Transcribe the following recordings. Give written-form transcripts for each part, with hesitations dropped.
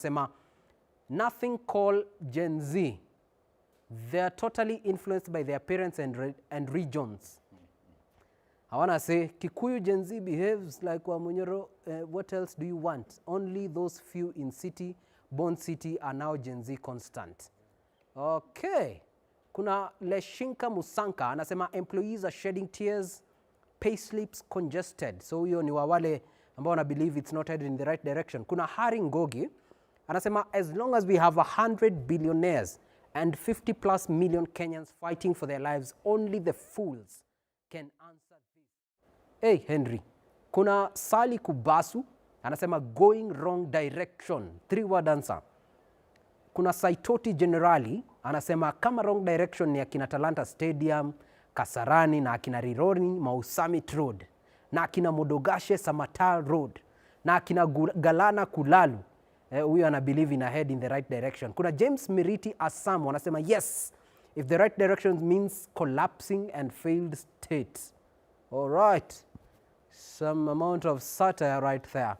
Sema nothing call Gen Z. They are totally influenced by their parents and regions. I wanna say Kikuyu Gen Z behaves like Wamunyoro. What else do you want? Only those few in city, born city, are now Gen Z constant. Okay. Kuna Leshinka Musanka anasema employees are shedding tears, pay slips congested. So huyo ni wa wale ambao wana believe it's not headed in the right direction. Kuna Harry Ngogi anasema as long as we have 100 billionaires and 50 plus million Kenyans fighting for their lives, only the fools can answer this. Hey, Henry. Kuna Sali Kubasu anasema going wrong direction. Three word answer. Kuna Saitoti Generali anasema kama wrong direction ni akina Talanta Stadium, Kasarani na akina Rironi Mau Summit Road na akina Modogashe Samatar Road na akina Galana Kulalu. Huyu ana believe in a head in the right direction. Kuna James Miriti Asam anasema yes, if the right direction means collapsing and failed state. All right. Some amount of satire right there.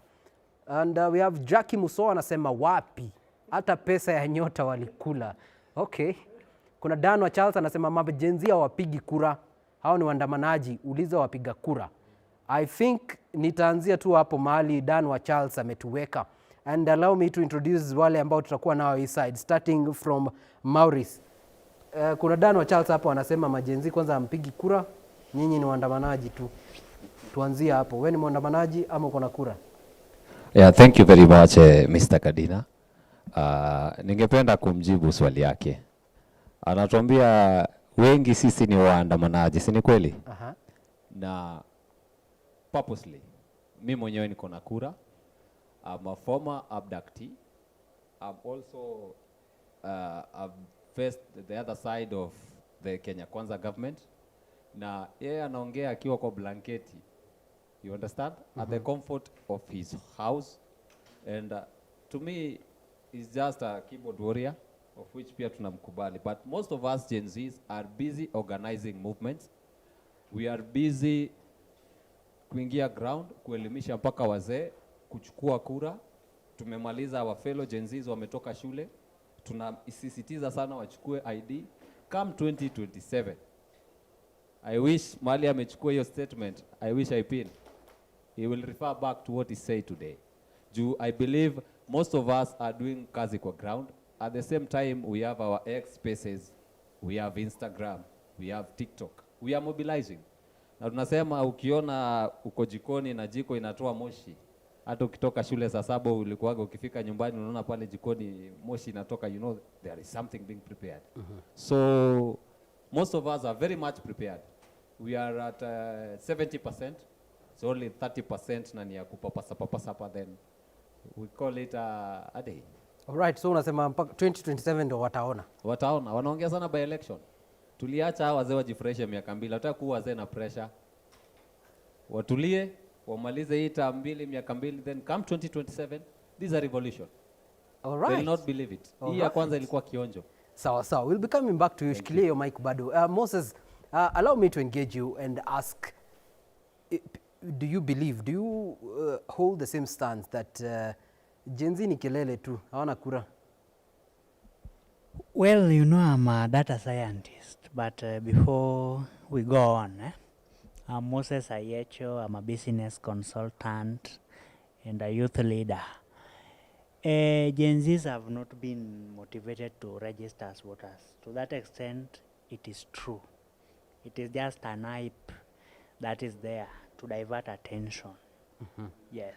And we have Jackie Muso anasema wapi, hata pesa ya nyota walikula. Okay. Kuna Dan wa Charles anasema maGen Z hawapigi kura, hao ni waandamanaji, uliza wapiga kura. I think nitaanzia tu hapo mahali Dan wa Charles ametuweka. And allow me to introduce wale ambao tutakuwa nao hii side, starting from Maurice. Kuna Dan wa Charles hapo anasema maGen Z kwanza hampigi kura, nyinyi ni waandamanaji tu. Tuanzie hapo. Wewe ni mwandamanaji ama uko na kura? Yeah, thank you very much, Mr. Kadina. Ningependa kumjibu swali yake. Anatuambia wengi sisi ni waandamanaji, si ni kweli? Aha. Na purposely mi mwenyewe niko na kura. I'm a former abductee. I'm also I've faced the other side of the Kenya Kwanza government. Na yeye anaongea akiwa kwa blanketi. You understand? At the comfort of his house. And to me, he's just a keyboard warrior, of which pia tunamkubali. But most of us Gen Zs are busy organizing movements. We are busy kuingia ground, kuelimisha mpaka wazee, kuchukua kura. Tumemaliza, our fellow Gen Zs wametoka shule, tunasisitiza sana wachukue ID come 2027. I wish mahali amechukua hiyo statement, I wish I pin. He will refer back to what he said today. Juu I believe most of us are doing kazi kwa ground. At the same time, we have our X spaces, we have Instagram, we have TikTok. We are mobilizing. Na tunasema ukiona uko jikoni na jiko inatoa moshi, hata ukitoka shule saa saba ulikuwaga ukifika nyumbani unaona pale jikoni moshi inatoka, you know there is something being prepared. So most of us are very much prepared. We are at 70%. It's only 30% na ni ya kupapasa papasa hapa, then we call it a day. Alright, so unasema mpaka 2027 ndio wataona. Wataona, wanaongea sana by election. Tuliacha hawa wazee wajifurahishe miaka 2, wataka kuwa wazee na pressure. Watulie, wamalize hii term mbili, miaka 2, then come 2027, this is a revolution. Alright. They'll not believe it. Hii ya Alright. kwanza ilikuwa kionjo. Sawa sawa. We'll be coming back to you. Shikilia hiyo mic bado. Moses, allow me to engage you and ask, do you believe, do you hold the same stance that Gen Z ni kelele tu, hawana kura? Well, I'm a data scientist, but before we go on, I'm Moses Ayecho. I'm a business consultant and a youth leader. Gen Zs have not been motivated to register as voters. To that extent, it is true. It is just an hype that is there to divert attention. Yes.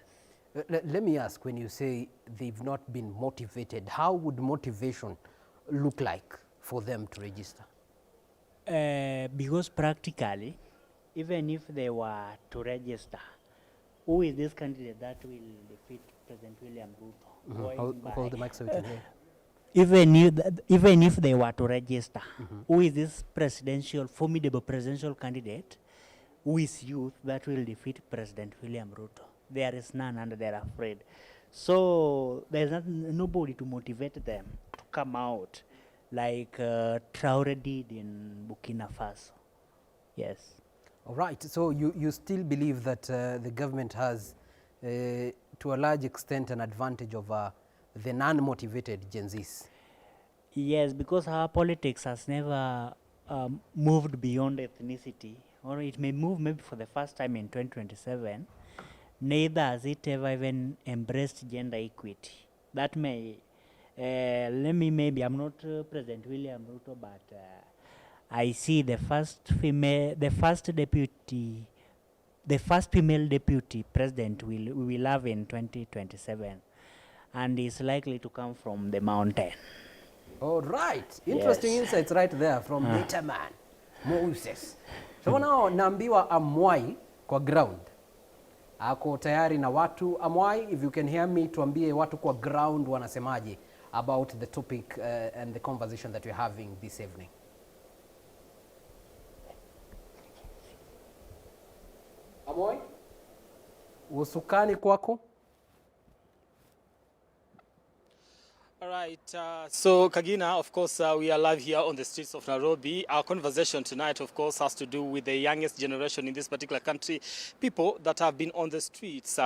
Let me ask, when you say they've not been motivated, how would motivation look like for them to register? Because practically, even if they were to register, who is this candidate that will defeat President William Ruto? Going Hold the mic so we can hear. Even if they were to register, who is this presidential, formidable presidential candidate who is youth that will defeat President William Ruto? There is none, and they're afraid. So there's not, nobody to motivate them to come out like Traore did in Burkina Faso. Yes. All right. So you still believe that the government has, to a large extent, an advantage over the non-motivated Gen Zs. Yes, because our politics has never moved beyond ethnicity, or it may move maybe for the first time in 2027. Neither has it ever even embraced gender equity. That may, let me maybe, I'm not President William Ruto, but I see the first female, the first deputy, the first female deputy president we will have in 2027, and is likely to come from the mountain. All right. Interesting insights right there from Data Man, Moses. So now naambiwa Amwai kwa ground. Ako tayari na watu. Amwai, if you can hear me, tuambie watu kwa ground wanasemaje about the topic and the conversation that we're having this evening. Amwai? Usukani kwako? All right. So, Kagina, of course, we are live here on the streets of Nairobi. Our conversation tonight, of course, has to do with the youngest generation in this particular country, people that have been on the streets,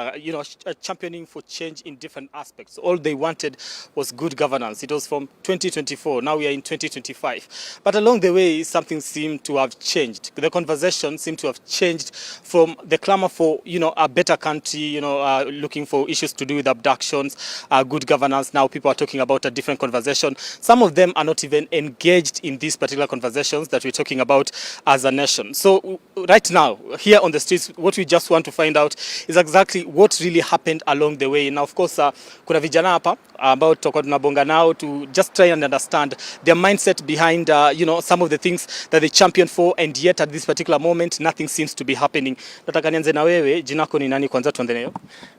championing for change in different aspects. All they wanted was good governance. It was from 2024. Now we are in 2025. But along the way, something seemed to have changed. The conversation seemed to have changed from the clamor for a better country, looking for issues to do with abductions, good governance. Now people are talking about a different conversation. Some of them are not even engaged in these particular conversations that we're talking about as a nation. So right now, here on the streets, what we just want to find out is exactly what really happened along the way. Now, of course, kuna vijana hapa ambao tutakuwa tunabonga nao to just try and understand their mindset behind some of the things that they champion for, and yet at this particular moment nothing seems to be happening. Nataka nianze na wewe, jina lako ni nani kwanza, tuanze nayo?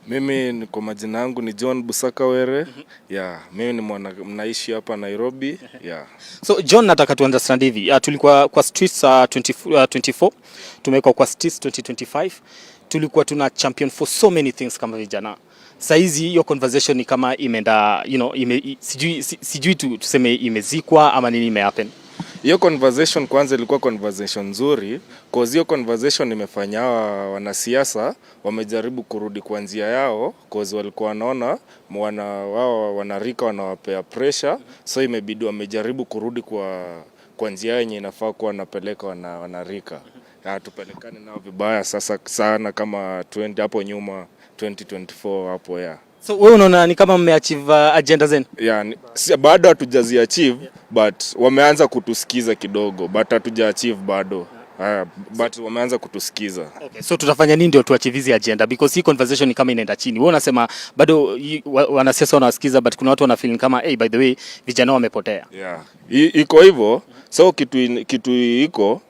Mimi kwa majina yangu ni John Busakawere. Yeah, mimi ni mwana mnaishi hapa Nairobi. Yeah. So John, nataka tu understand hivi. Tulikuwa kwa streets 24, tumekuwa kwa streets 2025, tulikuwa tuna champion for so many things kama vijana. Saizi hiyo conversation ni kama imeenda sijui tuseme imezikwa ama nini imehappen. Hiyo conversation kwanza ilikuwa conversation nzuri, cause hiyo conversation imefanya hawa wanasiasa wamejaribu kurudi kwa njia yao, cause walikuwa wanaona wao wanarika wanawapea pressure, so imebidi wamejaribu kurudi kwa njia yenye inafaa kuwa wanapeleka wanarika. Hatupelekane nao vibaya sasa sana kama 20 hapo nyuma 2024 hapo, yeah. So wewe unaona ni kama mmeachieve agenda zenu? Yeah, bado hatujazi achieve, but wameanza kutusikiza kidogo, but hatuja achieve bado. But wameanza kutusikiza. Okay, so tutafanya nini ndio tuachieve hizi agenda, because hii conversation ni kama inaenda chini. Wewe unasema bado wanasiasa wanawasikiza, but kuna watu wana feel kama, hey, by the way, vijana wamepotea. Yeah. Iko hivyo. So kitu iko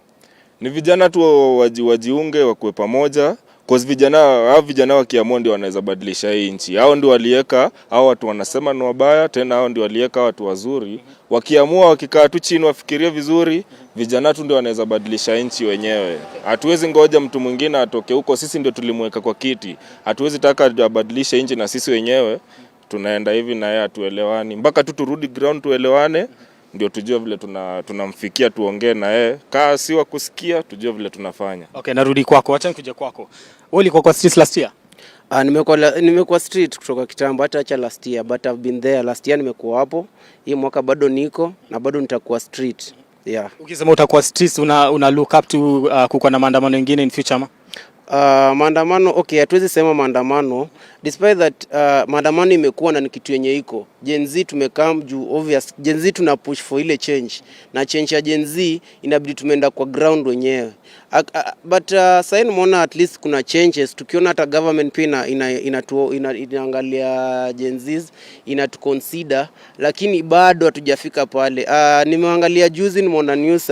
ni vijana tu wajiunge wakuwe pamoja, cause hao vijana wakiamua ndio wanaweza badilisha hii nchi. Hao ndio walieka hao watu wanasema ni wabaya, tena hao ndio walieka watu wazuri. Wakiamua, wakikaa tu chini wafikirie vizuri, vijana tu ndio wanaweza badilisha nchi wenyewe. Hatuwezi ngoja mtu mwingine atoke huko, sisi ndio tulimweka kwa kiti. Hatuwezi taka abadilishe nchi na sisi wenyewe tunaenda hivi na yeye hatuelewani. Mpaka tu turudi ground tuelewane, ndio tujue vile tunamfikia tuongee na yeye. Kaa si wa kusikia, tujue vile tunafanya. Okay, narudi kwako. Acha nikuje kwako. Wewe ulikuwa kwa streets last year? Ah, nimekuwa street kutoka kitambo, hata acha last year, but I've been there last year, nimekuwa hapo. Hii mwaka bado niko na bado nitakuwa street. Yeah. Ukisema utakuwa streets, una look up to kukuwa na maandamano mengine in future ama? Maandamano, okay, hatuwezi sema maandamano despite that maandamano imekuwa na ni kitu yenye iko Gen Z tumekam juu, obvious Gen Z tuna push for ile change, na change ya Gen Z inabidi tumeenda kwa ground wenyewe. But sasa nimeona at least kuna changes, tukiona hata government pia inaangalia Gen Z, inatuconsider, lakini bado hatujafika pale. Nimeangalia juzi, nimeona news,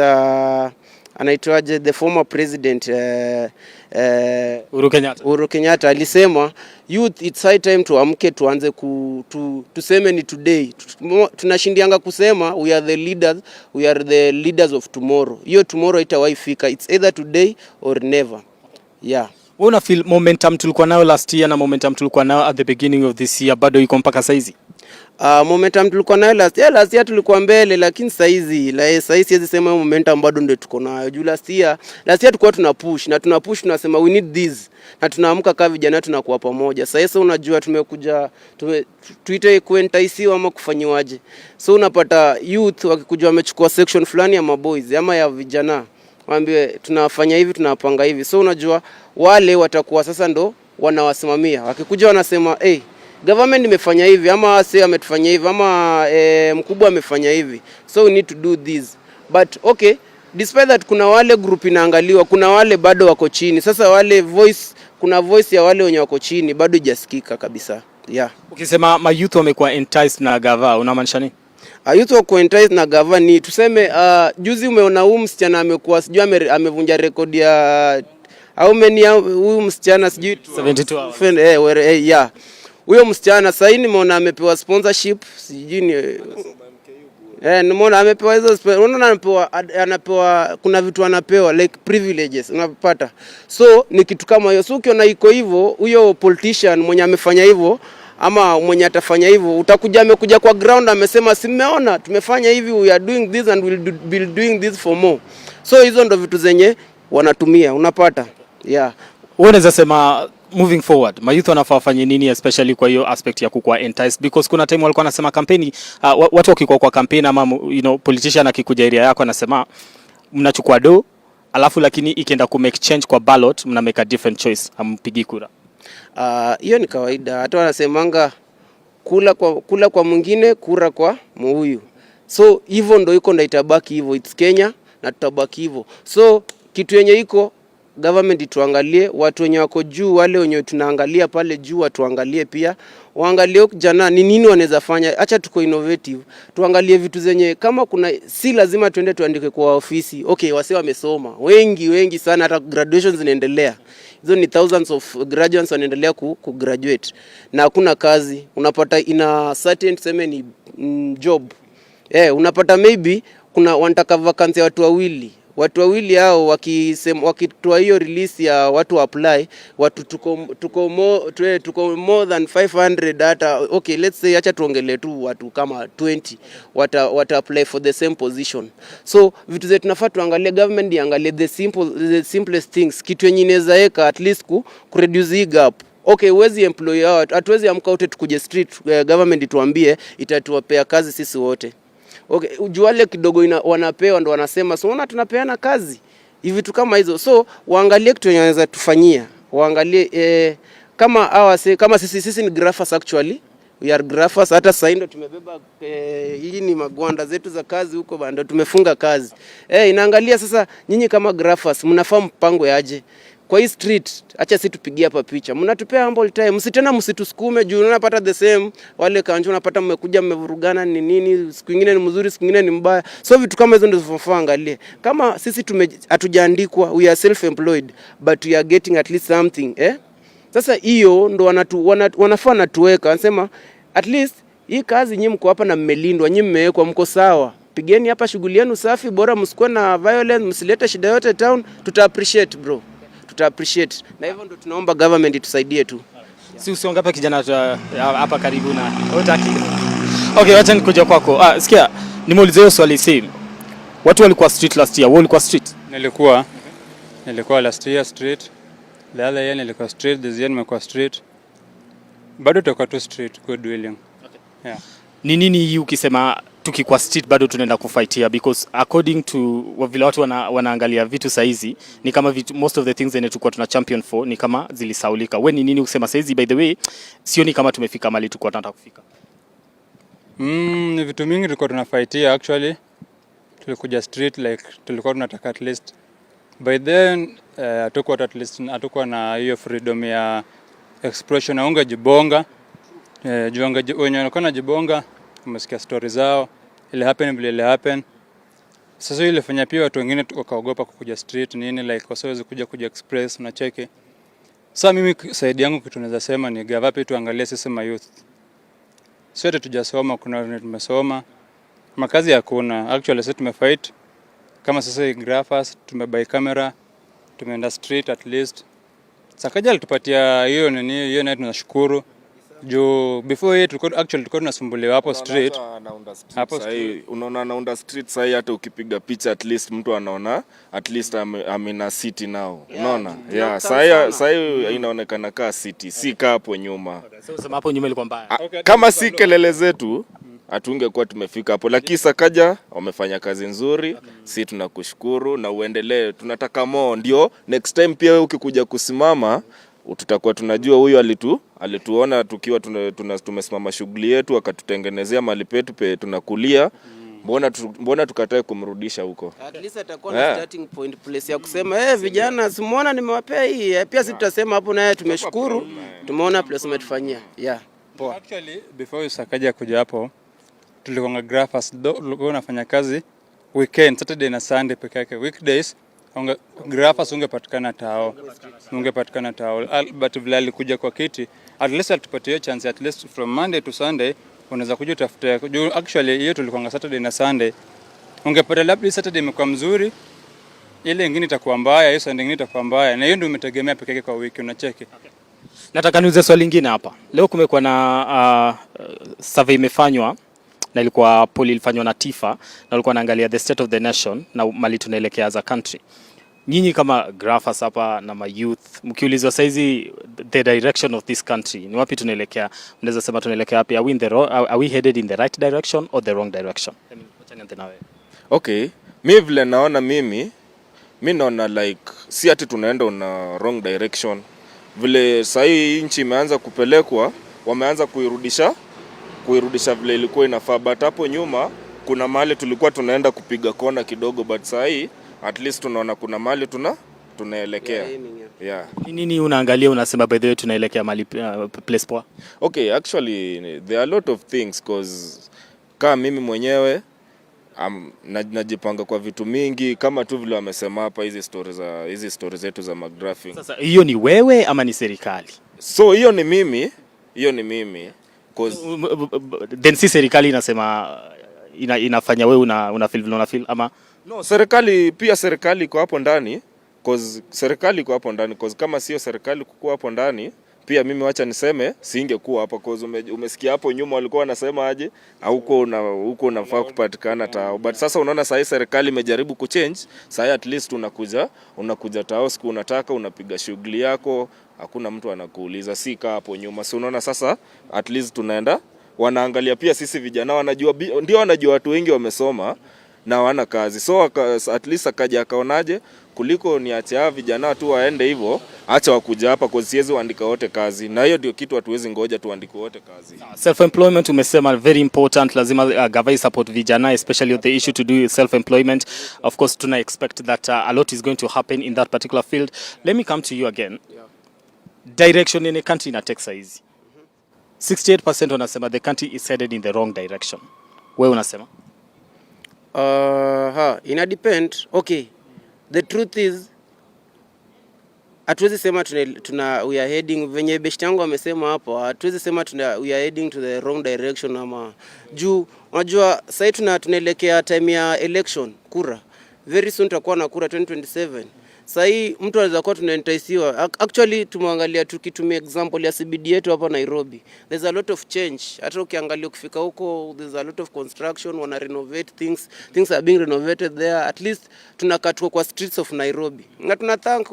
anaitwaje, the former president Uhuru Kenyatta. Uhuru Kenyatta alisema youth, it's high time tuamke, tuanze tuseme ni today. Tunashindianga kusema we are the leaders, we are the leaders of tomorrow. Hiyo tomorrow itawahi fika, it's either today or never. Yeah. Wewe una feel momentum tulikuwa nayo last year na momentum tulikuwa nayo at the beginning of this year bado iko mpaka saizi? Momentum tulikuwa nayo last year, last year tulikuwa mbele, lakini saizi la saizi siwezi sema hiyo momentum bado ndio tuko nayo. Juu last year tulikuwa tuna push na tuna push, tunasema we need this na tunaamka kama vijana tunakuwa pamoja. Sasa unajua tumekuja tuite kuentaisiwa ama kufanyiwaje. So unapata youth wakikuja wamechukua section fulani ya maboys ama ya vijana, waambie tunafanya hivi, tunapanga hivi. So unajua wale watakuwa sasa ndo wanawasimamia, wakikuja wanasema, "Hey, government imefanya hivi ama wase ametufanyia hivi ama mkubwa amefanya hivi, so we need to do this." But okay, despite that kuna wale group inaangaliwa, kuna wale bado wako chini. Sasa wale voice, kuna voice ya wale wenye wako chini bado ijasikika kabisa, yeah. Ukisema mayouth wamekuwa enticed na gava, unamaanisha nini? Youth wako enticed na gava ni tuseme, juzi umeona huyu msichana amekuwa sijui amevunja rekodi ya how many, huyu msichana sijui 72 hours. Yeah, huyo msichana sasa nimeona amepewa sponsorship, sijui ni nimeona amepewa hizo unaona anapewa kuna vitu anapewa like privileges, unapata. So ni kitu kama hiyo. So ukiona iko hivyo, huyo politician mwenye amefanya hivyo ama mwenye atafanya hivyo, utakuja amekuja kwa ground amesema, "Si mmeona tumefanya hivi, we are doing this and we'll be doing this for more." So hizo ndo vitu zenye wanatumia, unapata, yeah. Wewe unaweza sema moving forward mayouth wanafaa wafanye nini, especially kwa hiyo aspect ya kukuwa enticed? Because kuna time walikuwa wanasema kampeni, watu wakikuwa kwa kampeni ama politician akikuja area yako anasema mnachukua do, alafu lakini ikienda ku make change kwa ballot mna make a different choice, hampigi kura. Hiyo ni kawaida. Hata wanasemanga kula kwa mwingine, kura kwa muhuyu. So hivyo ndo iko, ndo itabaki hivyo. It's Kenya na tutabaki hivyo. So kitu yenye iko, government ituangalie, watu wenye wako juu, wale wenye tunaangalia pale juu watuangalie pia, waangalie huku jana ni nini wanaweza fanya. Acha tuko innovative, tuangalie vitu zenye kama kuna, si lazima tuende tuandike kwa ofisi. Okay, wase wamesoma wengi wengi sana, hata graduations zinaendelea, hizo ni thousands of graduates wanaendelea ku graduate na hakuna kazi. Unapata ina certain, tuseme ni job, unapata maybe kuna wanataka vacancy ya watu wawili. Watu wawili hao wakisema, wakitoa hiyo release ya watu apply, watu tuko more than 500 hata. Okay, let's say, acha tuongelee tu watu kama 20 wata apply for the same position. So vitu zetu tunafaa tuangalie, government iangalie the simplest things, kitu yenye inaweza weka at least ku reduce hii gap. Okay, huwezi employ hao, hatuwezi amka wote tukuje street, government ituambie itatuwapea kazi sisi wote. Okay, juu wale kidogo wanapewa ndo wanasema, "So unaona tunapeana kazi," hivi vitu kama hizo. So waangalie kitu yenye wanaweza tufanyia, waangalie kama hawa kama sisi ni graphers actually, we are graphers. Hata sasa ndo tumebeba hii ni magwanda zetu za kazi huko bando tumefunga kazi. Inaangalia sasa nyinyi kama graphers mnafaa mpango yaje kwa hii street. Acha si tupigie hapa picha, mnatupea humble time, msi tena msitusukume juu unapata the same wale kanjo, unapata mmekuja mmevurugana ni nini, siku nyingine ni mzuri, siku nyingine ni mbaya. So vitu kama hizo ndio zinafaa angalie. Kama sisi hatujaandikwa, we are self employed but we are getting at least something, eh. Sasa hiyo ndo wanafaa natuweka, wanasema at least hii kazi nyinyi mko hapa na mmelindwa, nyinyi mmewekwa, mko sawa, pigeni hapa shughuli yenu safi, bora msikuwe na violence, msilete shida yote town, tuta appreciate bro, tuta appreciate. Na hivyo ndo tunaomba government itusaidie tu. Si usonge hapa kijana, hapa karibu na hutaki. Okay, wacha nikuja kwako. Ah, sikia, nimeuliza hiyo swali same. Watu walikuwa street last year, wewe ulikuwa street? Nilikuwa last year street, the other year nilikuwa street, this year nimekuwa street. Bado tutakuwa tu street, God willing. Yeah. Ni nini hii ukisema tukikuwa street bado tunaenda kufightia? Because according to vile watu wanaangalia vitu saizi ni kama vitu, most of the things zenye tulikuwa tuna champion for ni kama zilisaulika. We ni nini ukisema saizi, by the way, sioni kama tumefika mahali tulikuwa tunataka kufika? Ni vitu mingi tulikuwa tunafightia actually. Tulikuja street like tulikuwa tunataka at least by then hatukuwa at least hatukuwa na hiyo freedom ya expression, ungejibonga juu wenye walikuwa najibonga umesikia story zao, ile happen vile ile happen. Sasa hiyo ilifanya pia watu wengine wakaogopa kukuja street nini, like wasiwezi kuja express, unacheki. Sasa mimi side yangu kitu naweza sema ni gava pia tuangalie sisi ma youth. Sio ati tujasoma, kuna wenye tumesoma, makazi hakuna. Actually sisi tumefight kama sasa graphers, tumebuy camera, tumeenda street at least. Sakaja alitupatia hiyo nini, hiyo naye tunashukuru. Juu before yeye tulikuwa, actually, tulikuwa tunasumbuliwa hapo street. Unaona anaunda street Hapo sahi, unaona anaunda street sahi, hata ukipiga picha at least mtu anaona at least I'm in a city now. Unaona? Yeah, sahi sana. Sahi inaonekana kaa city, si kaa hapo nyuma. So sema hapo nyuma ilikuwa mbaya. Ah, kama si kelele zetu hatungekuwa tumefika hapo, lakini Sakaja wamefanya kazi nzuri. Si tunakushukuru na uendelee, tunataka more, ndio next time pia wewe ukikuja kusimama tutakuwa tunajua huyu alituona tukiwa tumesimama shughuli yetu, akatutengenezea mahali petu pe tunakulia. Mbona tukatae kumrudisha huko? At least atakuwa na starting point, place ya kusema, "Eh, vijana, simuona nimewapea hii." Eh, pia sisi tutasema hapo naye tumeshukuru, tumeona place umetufanyia. Yeah. Poa. Actually, before Sakaja kuja hapo, tulikuwa graphers, tulikuwa unafanya kazi weekend, Saturday na Sunday peke yake. Weekdays graphers ungepatikana tao, ungepatikana tao. But vile alikuja kwa kiti, at least alitupatia hiyo chance, at least from Monday to Sunday unaweza kuja utafute. Juu actually hiyo tulikuwa Saturday na Sunday, ungepata labda Saturday imekuwa mzuri, ile ingine itakuwa mbaya, hiyo Sunday ingine itakuwa mbaya, na hiyo ndio umetegemea peke yake kwa wiki, unacheki. Nataka niuze swali lingine hapa. Leo kumekuwa na survey imefanywa na ilikuwa poll ilifanywa na TIFA na walikuwa wanaangalia the state of the nation na mahali tunaelekea as a country. Nyinyi kama graphers hapa na ma youth, mkiulizwa saizi the direction of this country ni wapi tunaelekea, mnaweza sema tunaelekea wapi? Are we headed in the right direction or the wrong direction? Wacha nianze na wewe. Okay, mi vile naona, mimi mi naona like si ati tunaenda una wrong direction. Vile sahii nchi imeanza kupelekwa, wameanza kuirudisha vile ilikuwa inafaa, but hapo nyuma kuna mahali tulikuwa tunaenda kupiga kona kidogo, but sahii at least tunaona kuna mahali tunaelekea. Yeah, aiming, yeah. Yeah. Ni nini unaangalia unasema, by the way, tunaelekea mahali place poa? Okay, actually there are a lot of things, 'cause kama mimi mwenyewe najipanga kwa vitu mingi kama tu vile wamesema hapa, hizi story zetu za magraphing. Sasa hiyo ni wewe ama ni serikali? So hiyo ni mimi, hiyo ni mimi, 'cause Then si serikali inasema inafanya wewe una feel vile una feel ama? No, serikali pia, serikali iko hapo ndani, 'cause serikali iko hapo ndani, 'cause kama sio serikali kukua hapo ndani, pia mimi wacha niseme singekuwa hapa, 'cause umesikia hapo nyuma walikuwa wanasema aje, huko una huko unafaa kupatikana tao, but sasa unaona sahii serikali imejaribu kuchange. Sahii at least unakuja tao siku unataka, unapiga shughuli yako, hakuna mtu anakuuliza, si kaa hapo nyuma. Si unaona sasa at least tunaenda, wanaangalia pia sisi vijana, wanajua ndio wanajua watu wengi wamesoma na hawana kazi, so at least akaja akaonaje, kuliko niache hawa vijana tu waende hivyo, acha wakuja hapa, kwa siwezi waandika wote kazi, na hiyo ndio kitu hatuwezi ngoja tuandike wote kazi. Self employment umesema very important, lazima gava support vijana, especially on the issue to do with self employment. Of course tuna expect that a lot is going to happen in that particular field. Let me come to you again. Direction in a country ina take saizi, 68% wanasema the country is headed in the wrong direction. Wewe unasema? Ha, ina depend. Okay. The truth is hatuwezi sema tuna we are heading, venye best yangu amesema hapo, hatuwezi sema we are heading to the wrong direction ama juu unajua sasa tunaelekea time ya election, kura. Very soon tutakuwa na kura 2027. Sahii mtu anaweza kuwa tunaentisiwa. Actually tumeangalia, tukitumia example ya CBD yetu hapa Nairobi, there's a lot of change. Hata ukiangalia ukifika huko, there's a lot of construction, wana renovate things, things are being renovated there. At least tunakatua kwa streets of Nairobi na tuna thank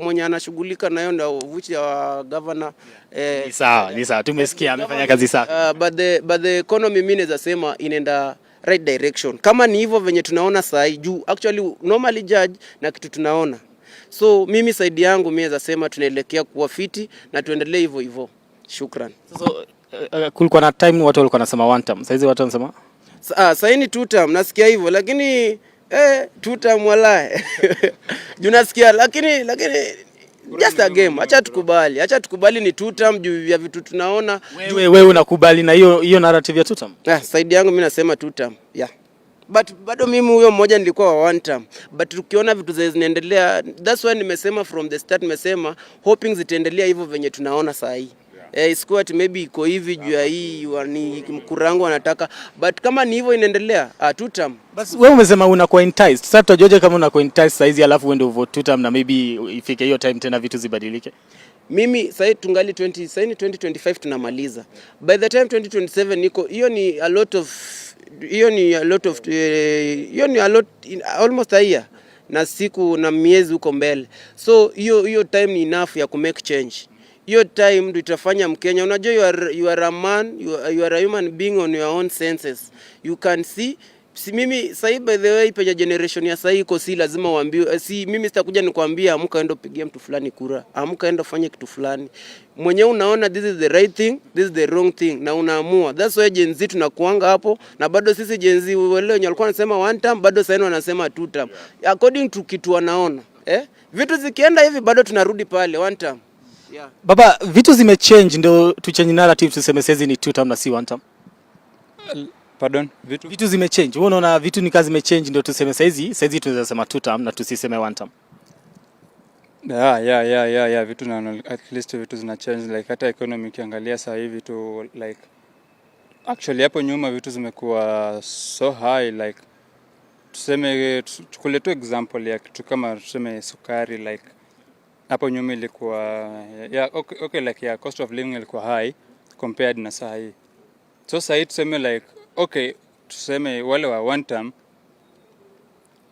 mwenye anashughulika nayo ndio which our governor Ni sawa, tumesikia amefanya kazi safi. But the economy, mimi naweza sema inaenda right direction kama ni hivyo venye tunaona sahi, juu actually normally judge na kitu tunaona. So mimi side yangu mimi naweza sema tunaelekea kuwa fiti na tuendelee hivyo hivyo. Shukran. So, kulikuwa na time watu walikuwa wanasema one term, saizi watu wanasema Sahii ni two term, nasikia hivyo, lakini two term walai, juu nasikia, lakini just a game, acha tukubali ni two term juu ya vitu tunaona. Wewe unakubali na hiyo hiyo narrative ya two term? Ah, side yangu mimi nasema two term. Yeah. But bado mimi huyo mmoja nilikuwa wa one term. But tukiona vitu zenye zinaendelea, that's why nimesema from the start, nimesema hoping zitaendelea hivyo venye tunaona saa hii. Eh, isikuwa ati maybe iko hivi juu ya hii ni mkurangu anataka, but kama ni hivyo inaendelea, two term. Bas wewe umesema unakuwa enticed. Sasa tutajuaje kama unakuwa enticed saizi alafu uende uvote two term na maybe ifike hiyo time tena vitu zibadilike? Mimi sahii tungali 20, sahii ni 2025 tunamaliza. By the time 2027 niko hiyo ni a lot almost a year na siku na miezi huko mbele. So hiyo time ni enough ya kumake change. Hiyo time ndio itafanya Mkenya, unajua you are a man, you are a human being on your own senses. You can see. Si mimi sahii, by the way, penye generation ya sahii iko, si lazima uambiwe. Si mimi sitakuja nikwambia amka enda upigie mtu fulani kura, amka enda ufanye kitu fulani. Mwenyewe unaona this is the right thing, this is the wrong thing, na unaamua. That's why Gen Z tunakuanga hapo, na bado sisi Gen Z wale wenye walikuwa wanasema one term, bado sasa wanasema two term. According to kitu wanaona. Eh? Vitu zikienda hivi bado tunarudi pale one term. Yeah. Baba, vitu zimechange ndio tuchange narrative tuseme saizi ni two term na si one term? Pardon, vitu Vitu zimechange. Wewe unaona vitu ni kazi zimechange ndio tuseme saizi tunaweza sema two term na tusiseme one term? Yeah, vitu na at least vitu zina change, like hata economy ukiangalia saa hii vitu, like actually hapo nyuma vitu zimekuwa so high. Like tuseme, tuchukulie tu example ya kitu kama tuseme sukari. Like hapo nyuma ilikuwa, yeah, okay, like yeah, cost of living ilikuwa high compared na saa hii. So saa hii tuseme like, okay, tuseme wale wa one term,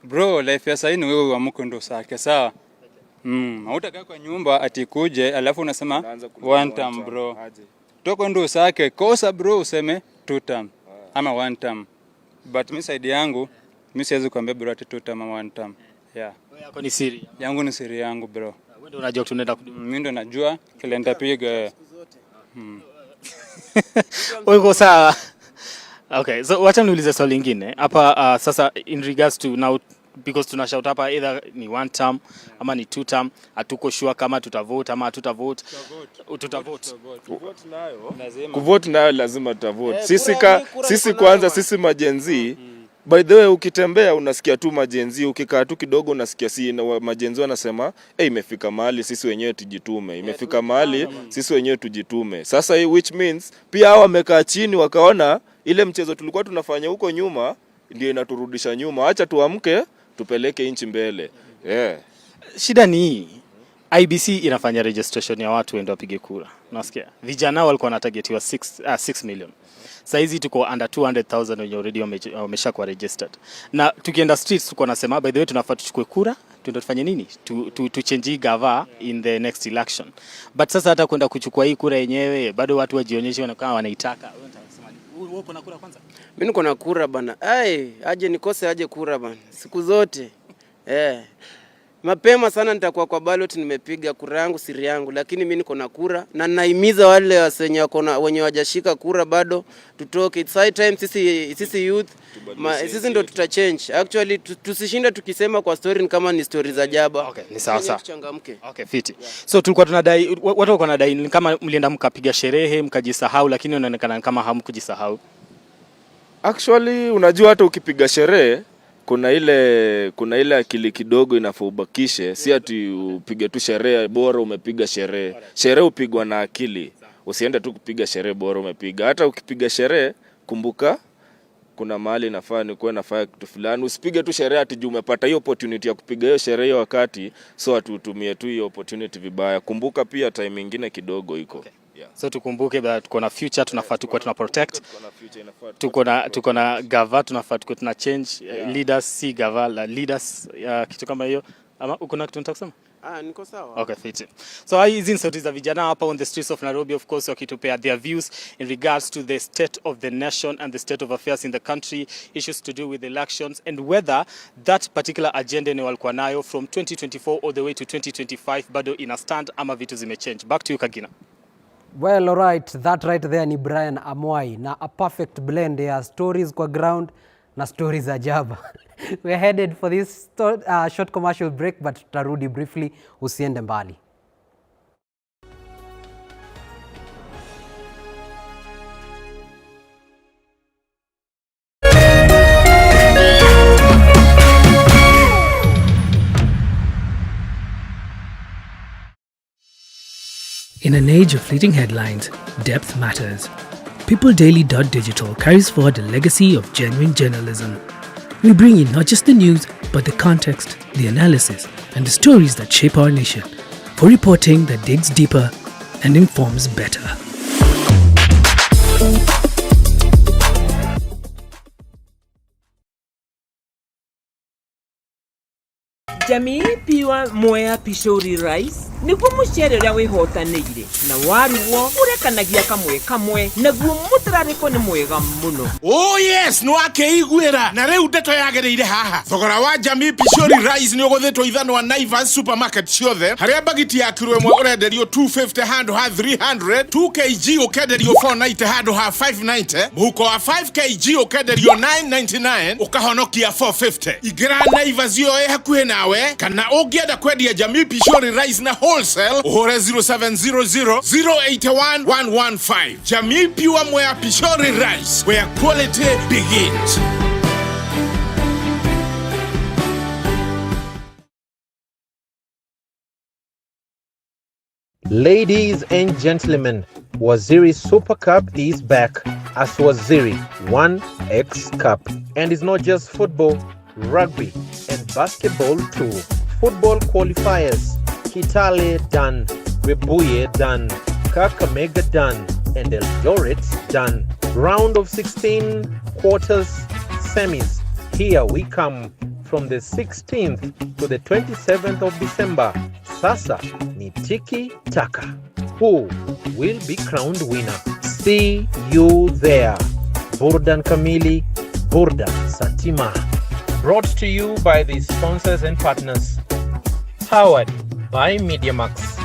bro, life ya saa hii ni wewe uamke ndo usake, sawa? Hautakaa kwa nyumba ati kuje alafu unasema Unaanza kulipa one term, bro. Aje. Toka ndo usake, kosa bro, useme two term ama one term. But mi side yangu, mi siwezi kuambia bro ati two term ama one term. Yeah. Wewe yako ni siri. Yangu ni siri yangu, bro. Wewe ndio unajua tunaenda kudu. Mi ndo najua kile nitapiga. Uko sawa. Okay, so wacha niulize swali lingine hapa, sasa in regards to now, because tuna shout hapa either ni one term ama ni two term, hatuko sure kama tutavote ama hatutavote. Tutavote. Kuvote nayo lazima tutavote. Eh, Sisi kura ka, kura sisi niko kwanza nayo. Sisi maGen Z, by the way, ukitembea unasikia tu maGen Z, ukikaa tu kidogo unasikia si maGen Z wanasema, hey, imefika mahali sisi wenyewe tujitume, imefika mahali sisi wenyewe tujitume. Sasa hii which means pia hao wamekaa chini wakaona ile mchezo tulikuwa tunafanya huko nyuma ndio inaturudisha nyuma, acha tuamke tupeleke nchi mbele. Yeah. Shida ni hii. IEBC inafanya registration ya watu waende wapige kura. Unasikia? Vijana walikuwa wanatargetiwa 6 million. Saizi tuko under 200,000 wenye already wameshakuwa registered. Na tukienda streets tuko nasema, by the way, tunafaa tuchukue kura, tuende tufanye nini? Tu change hii gava in the next election. But sasa hata kwenda kuchukua hii kura yenyewe bado watu wajionyeshe kama wanaitaka. Wewe unataka kusema nini? Wewe uko na kura kwanza? Mimi niko na kura bana. Ai, aje nikose aje kura bana. Siku zote. Eh. Mapema sana nitakuwa kwa ballot nimepiga kura yangu, siri yangu, lakini mimi niko na kura na naimiza wale wasenye wako na wenye wajashika kura bado tutoke. It's high time sisi youth sisi ndo tuta change. Actually tusishinde tukisema kwa story ni kama ni story za jaba. Okay, ni sawa sawa. Tuchangamke. Okay, fiti. So tulikuwa tunadai, watu walikuwa wanadai ni kama mlienda mkapiga sherehe mkajisahau, lakini inaonekana kama hamkujisahau. Actually, unajua hata ukipiga sherehe kuna ile akili kidogo inafaa ubakishe, si ati upige tu sherehe bora umepiga sherehe. Sherehe upigwa na akili, usiende tu kupiga sherehe bora umepiga. Hata ukipiga sherehe, kumbuka kuna mahali inafaa nikuwe nafanya kitu fulani. Usipige tu sherehe ati juu umepata hiyo opportunity ya kupiga hiyo sherehe hiyo wakati, so ati utumie tu hiyo opportunity vibaya. Kumbuka pia time ingine kidogo iko. Okay. Yeah. So tukumbuke that tuko na future, tunafaa tukuwa tuna protect. Tuko na future, inafaa Tuko na gava, tunafaa tukuwe tuna change leaders, si gava la leaders, kitu kama hiyo. Ama uko na kitu unataka kusema? Ah, niko sawa. Okay, fiti. So hizi ni sauti za vijana hapa on the streets of Nairobi, of course, wakitupea their views in regards to the state of the nation and the state of affairs in the country, issues to do with elections and whether that particular agenda ni walikuwa nayo from 2024 all the way to 2025 bado ina stand ama vitu zimechange. Back to you, Kagina. Well, alright, that right there ni Brian Amwai na a perfect blend ya stories kwa ground na stories za jaba. We're headed for this short commercial break, but tutarudi briefly, usiende mbali. In an age of fleeting headlines, depth matters. PeopleDaily.digital carries forward a legacy of genuine journalism. We bring you not just the news, but the context, the analysis, and the stories that shape our nation. For reporting that digs deeper and informs better. Jamii Pure Mwea Pishori Rice niguo mucere uria wihotanĩire na waruo urekanagia kamwe kamwe naguo mutararĩko nĩ mwega mũno. Oh yes, nĩ wakeiguĩra na rĩu ndeto yagĩrĩire haha. Thogora wa Jamii Pishori Rice nĩ ũgũthĩtwo ithanwa Naivas supermarket ciothe, harĩa bagiti ya kiro ĩmwe ũrenderio 250 handũ ha 300, 2 kg ũkenderio 490 handũ ha 590, mũhuko wa 5 kg ũkenderio 999 ũkahonokia 450. Ingĩra Naivas ĩyo ĩ hakuhĩ nawe, kana ũngĩenda kwendia Jamii Pishori Rice na wholesale ũhũre 0700 081 115. Jamii Pure Mwea Pishori Rice, where quality begins. Ladies and gentlemen, Waziri Super Cup is back as Waziri 1X Cup. And it's not just football, rugby, and basketball too. Football qualifiers: Kitale done, Webuye done, Kakamega done, and Eldoret done. Round of 16, quarters, semis. Here we come from the 16th to the 27th of December. Sasa ni tiki taka. Who will be crowned winner? See you there. Burdan Kamili, Burdan Satima. Brought to you by the sponsors and partners. Powered by MediaMax.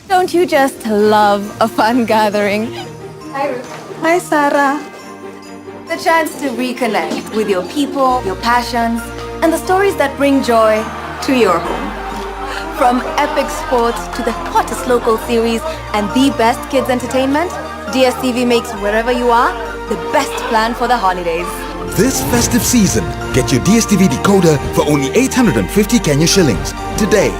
Don't you just love a fun gathering? Hi, Ruth. Hi, Sarah. The chance to reconnect with your people, your passions, and the stories that bring joy to your home. From epic sports to the hottest local series and the best kids entertainment, DSTV makes wherever you are the best plan for the holidays. This festive season, get your DSTV decoder for only 850 Kenya shillings today.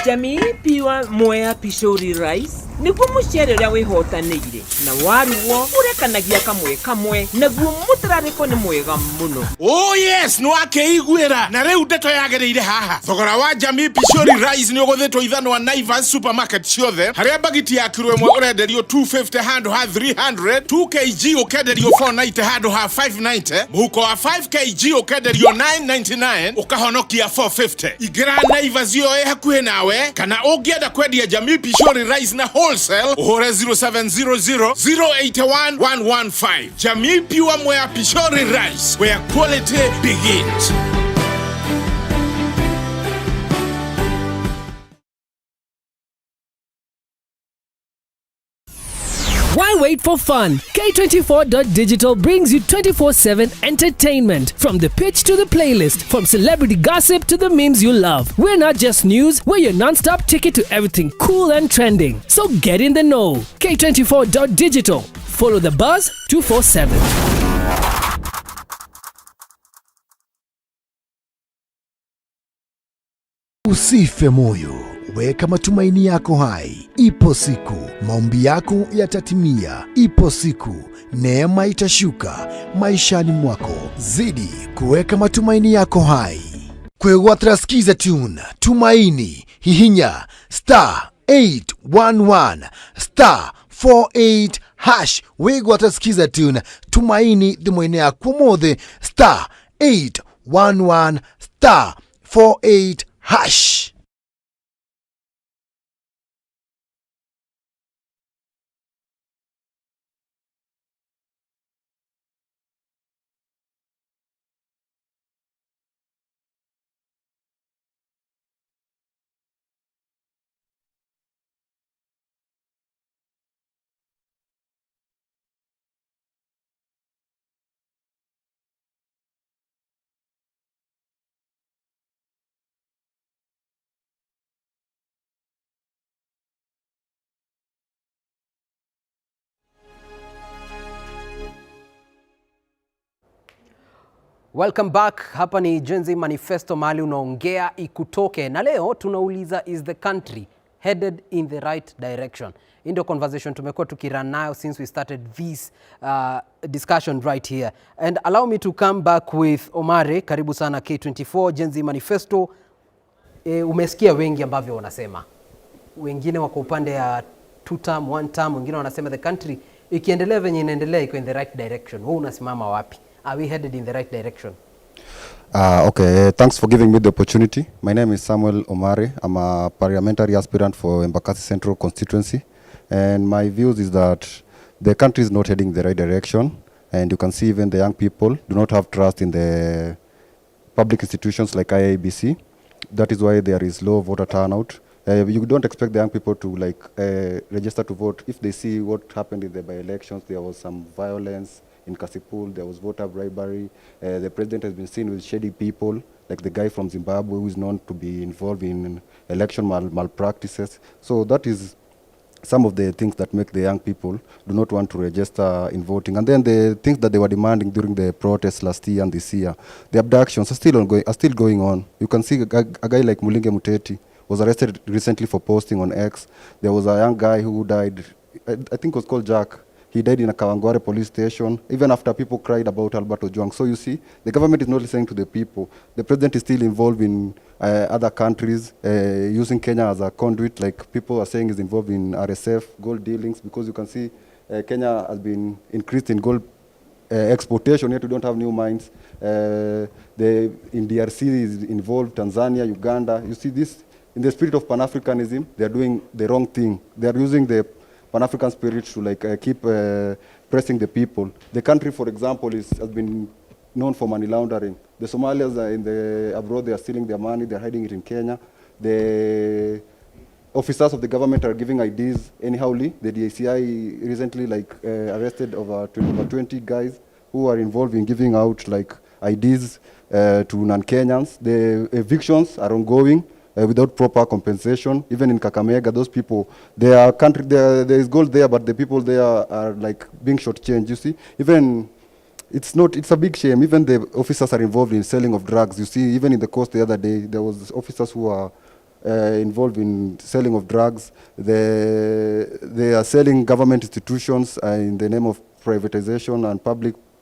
Jamii Pure Mwea Pishori Rice niguo mucere uria wihotanĩire na waruo urekanagia kamwe kamwe naguo mutararĩko nĩ mwega mũno. Oh yes, nĩ wakeiguĩra na rĩu ndeto yagĩrĩire haha. Thogora wa Jamii Pishori Rice nĩ ũgũthĩtwo ithanwa Naivas supermarket ciothe, harĩa bagiti ya kiro ĩmwe ũrenderio 250 handũ ha 300, 2 kg ũkenderio 490 handũ ha 590, mũhuko wa 5 kg ũkenderio 999 ũkahonokia 450. Ingĩra Naivas ĩyo ĩ hakuhĩ nawe, kana ũngĩenda kwendia Jamii Pishori Rice na wholesale ũhũre 0700 081 115. Jamii Pure Mwea Pishori Rice, where quality begins. Why wait for fun? K24.digital brings you 24/7 entertainment. From the pitch to the playlist, from celebrity gossip to the memes you love. We're not just news, we're your non-stop ticket to everything cool and trending. So get in the know. K24.digital. Follow the buzz 247. Usife moyo, weka matumaini yako hai. Ipo siku maombi yako yatatimia. Ipo siku neema itashuka maishani mwako. Zidi kuweka matumaini yako hai. Kwegwatira Skiza Tune Tumaini, hihinya *811*48#. Wigwatira Skiza Tune Tumaini thimũ-inĩ yaku ũmũthĩ, *811*48#. Welcome back. Hapa ni Gen Z Manifesto, mahali unaongea ikutoke. Na leo tunauliza, is the country Headed in the right direction? Hii ndio conversation tumekuwa tukirun nayo since we started this discussion right here. And allow me to come back with Omare. Karibu sana K24 Gen Z Manifesto. Umesikia wengi ambavyo wanasema, wengine wako upande ya two term, one term, wengine wanasema the country ikiendelea venye inaendelea iko in the right direction. Wewe unasimama wapi? Are we headed in the right direction? Okay, thanks for giving me the opportunity. My name is Samuel Omari. I'm a parliamentary aspirant for Embakasi Central constituency. And my views is that the country is not heading the right direction. And you can see even the young people do not have trust in the public institutions like IEBC. That is why there is low voter turnout. You don't expect the young people to like register to vote if they see what happened in the by-elections. There was some violence in Kasipul. There was voter bribery. The president has been seen with shady people, like the guy from Zimbabwe who is known to be involved in election malpractices. So that is some of the things that make the young people do not want to register in voting. And then the things that they were demanding during the protests last year and this year, the abductions are still ongoing, are still going on. You can see a guy like Mulinge Muteti was arrested recently for posting on X. There was a young guy who died, I think it was called Jack. He died in a Kawangware police station, even after people cried about Albert Ojwang. So you see, the government is not listening to the people. The president is still involved in other countries, using Kenya as a conduit, like people are saying is involved in RSF, gold dealings, because you can see Kenya has been increased in gold exportation, yet we don't have new mines. In DRC is involved, Tanzania, Uganda. You see this, in the spirit of Pan-Africanism, they are doing the wrong thing. They are using the Pan-African spirit to like keep pressing the people. The country, for example, has been known for money laundering. The Somalians are in the abroad, they are stealing their money, they are hiding it in Kenya. The officers of the government are giving IDs anyhowly. The DCI recently like arrested over 20 guys who are involved in giving out like IDs to non-Kenyans. The evictions are ongoing without proper compensation. Even in Kakamega, those people, their country, there is gold there, but the people there are like being shortchanged. You see, even it's not, it's a big shame. Even the officers are involved in selling of drugs. You see, even in the coast the other day, there was officers who are involved in selling of drugs. They are selling government institutions in the name of privatization and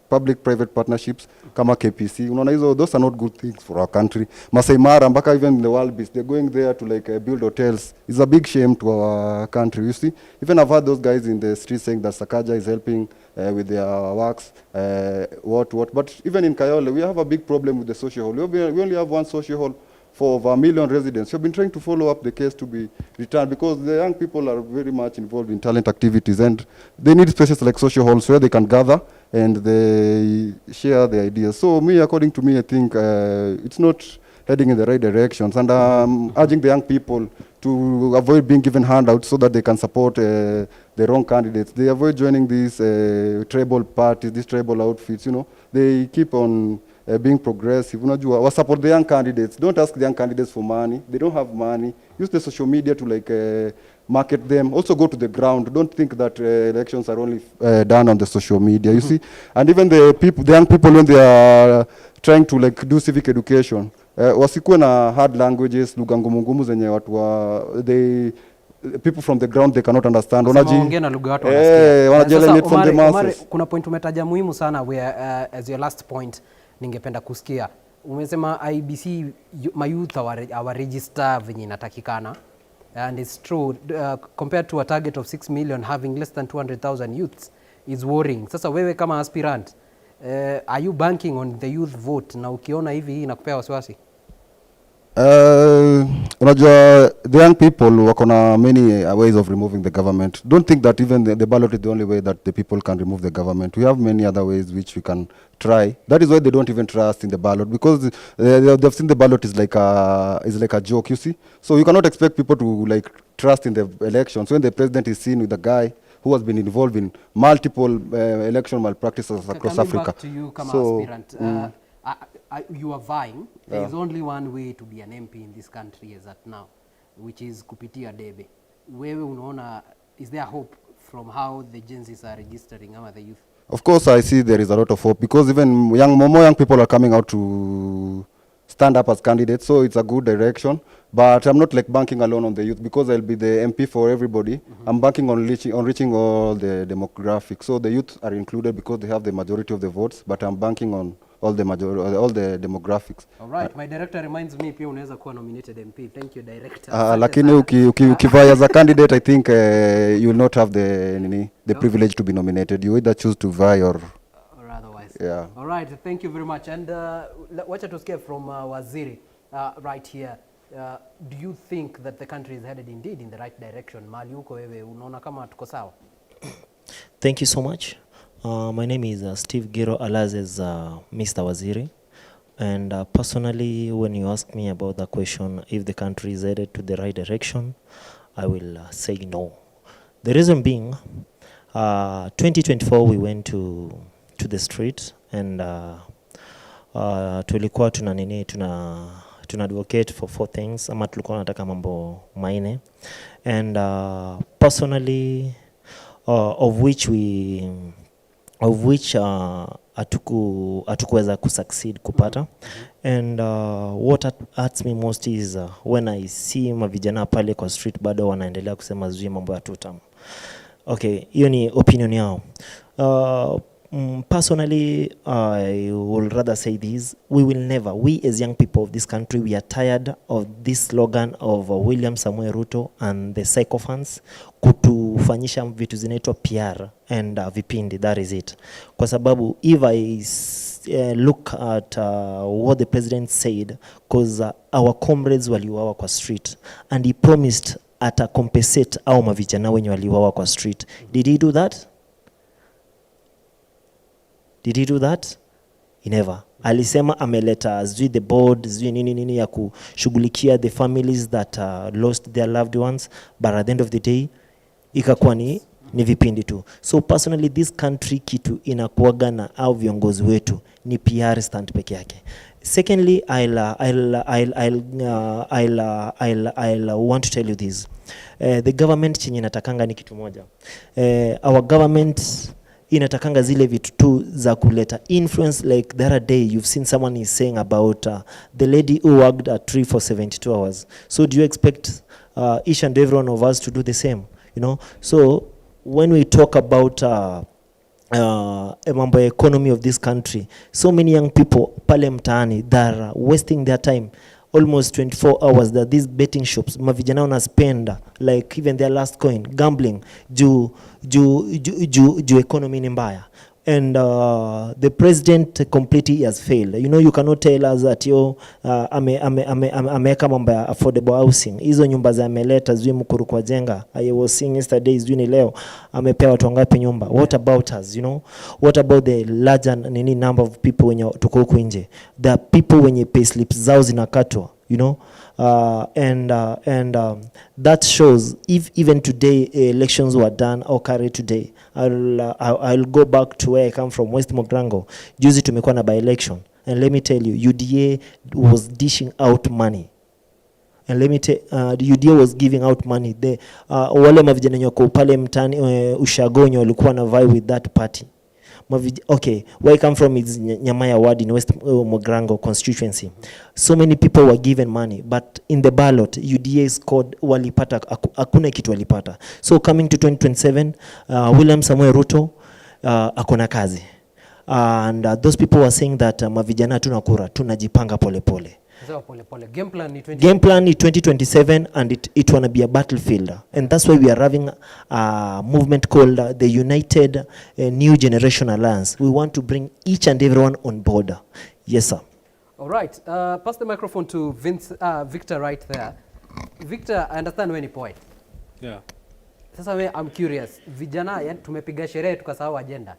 public-private partnerships kama KPC. Unaona hizo, those are not good things for our country. Masai Mara, mpaka even the wildebeest, they're going there to like build hotels. It's a big shame to our country, you see. Even I've heard those guys in the street saying that Sakaja is helping with their works, what. But even in Kayole, we have a big problem with the social hall. We only have one social hall for over a million residents. We've been trying to follow up the case to be returned because the young people are very much involved in talent activities and they need spaces like social halls where they can gather and they share their ideas. So me, according to me, I think it's not heading in the right directions, and I'm urging the young people to avoid being given handouts so that they can support the wrong candidates. They avoid joining these tribal parties, these tribal outfits. They keep on being progressive. Unajua, wa support the young candidates. Don't ask the young candidates for money. They don't have money. Use the social media to like market them. Also go to the ground. Don't think that elections are only done on the social media. You see, and even the people, the young people, when they are trying to like do civic education, wasikuwe na hard languages, lugha ngumu ngumu zenye watu wa they people from the ground they cannot understand. Sema waongee na lugha watu wanasikia. Wanajialienate Sasa from the Omari, Omari, masses. kuna point umetaja muhimu sana where, as your last point ningependa kusikia. Umesema IEBC mayouth hawaregister venye inatakikana, and it's true, compared to a target of 6 million, having less than 200,000 youths is worrying. Sasa wewe kama aspirant, are you banking on the youth vote, na ukiona hivi hii inakupea wasiwasi? Unajua the young people wako na many ways of removing the government. Don't think that even the ballot is the only way that the people can remove the government. We have many other ways which we can try. That is why they don't even trust in the ballot, because they've seen the ballot is like a joke, you see. So you cannot expect people to like trust in the elections when the president is seen with a guy who has been involved in multiple election malpractices across Coming Africa. back to you kama So, aspirant, you are vying. There is only one way to be an MP in this country as at now, which is kupitia debe. Wewe unaona, is there hope from how the Gen Zs are registering ama the youth? Of course, I see there is a lot of hope because even young, more young people are coming out to stand up as candidates. So it's a good direction. But I'm not like banking alone on the youth because I'll be the MP for everybody. I'm banking on reaching all the demographics. So the youth are included because they have the majority of the votes, but I'm banking on all the demographics. All right, my director reminds me pia unaweza kuwa nominated MP. Thank you, director. Asante lakini sana. Ukivie as a candidate, I think you will not have the nini, the privilege to be nominated. You either choose to vie or or otherwise. Yeah. All right, thank you very much. And wacha tusikie from Waziri right here. Do you think that the country is headed indeed in the right direction? Mahali uko wewe unaona kama tuko sawa? Thank you so much. My name is Steve Giro Alazes, Mr. Waziri. And personally, when you ask me about the question if the country is headed to the right direction, I will say no. The reason being, 2024 we went to the street and tulikuwa tuna nini, tuna advocate for four things, ama tulikuwa tunataka mambo manne, and personally, of which hatukuweza kusucceed kupata. And what hurts me most is when I see mavijana pale kwa street bado wanaendelea kusema sijui mambo ya tutam. Okay, hiyo ni opinion yao. Personally, I will rather say this: we will never, we as young people of this country, we are tired of this slogan of William Samuel Ruto and the sycophants kutufanyisha vitu zinaitwa PR and vipindi. That is it. Kwa sababu if I look at what the president said, because our comrades waliuawa kwa street and he promised ata compensate au mavijana wenye waliuawa kwa street. Did he do that? Did he do that? He never. Alisema ameleta sijui the board, sijui nini nini ya kushughulikia the families that lost their loved ones, but at the end of the day ikakuwa ni vipindi tu. So personally, this country, kitu inakuaga na au viongozi wetu ni PR stunt peke yake. Secondly, I'll want to tell you this. The government chenye inatakanga ni kitu moja. Our government inatakanga zile vitu tu za kuleta influence. Like the other day you've seen someone is saying about the lady who worked a tree for 72 hours. So do you expect each and every one of us to do the same? So when we talk about mambo ya economy of this country, so many young people pale mtaani that are wasting their time almost 24 hours, that these betting shops, mavijana wana spend like even their last coin gambling juu economy ni mbaya. And the president completely has failed. You cannot tell us that yo ameweka mambo ya affordable housing, hizo nyumba za ameleta sijui Mukuru kwa Jenga. I was seeing yesterday, sijui ni leo, amepea watu wangapi nyumba? What about us? What about the larger nini number of people wenye tuko huku nje? There are people wenye payslips zao zinakatwa, and that shows if even today elections were done or carried today, I'll go back to where I come from, West Mugirango. Juzi tumekuwa na by election, and let me tell you, UDA was dishing out money, and let me tell the UDA was giving out money. The wale mavijana wenye wako pale mtaani, ushago, wenye walikuwa na vie with that party. Okay, where I come from is Nyamaya ward in West Mugirango constituency. So many people were given money, but in the ballot, UDA scored, walipata, hakuna kitu walipata. So coming to 2027, William Samuel Ruto akona kazi. And those people were saying that mavijana hatuna kura, tunajipanga polepole. Sasa pole pole. Game plan ni 20 Game plan is 2027, and it wanna be a battlefield, and that's why we are having a movement called the United New Generation Alliance. We want to bring each and everyone on board. Yes, sir. All right. Pass the microphone to Vince, Victor right there. Victor, I understand wewe ni poet. Yeah. Sasa we, I'm curious. Vijana, yani tumepiga sherehe tukasahau agenda.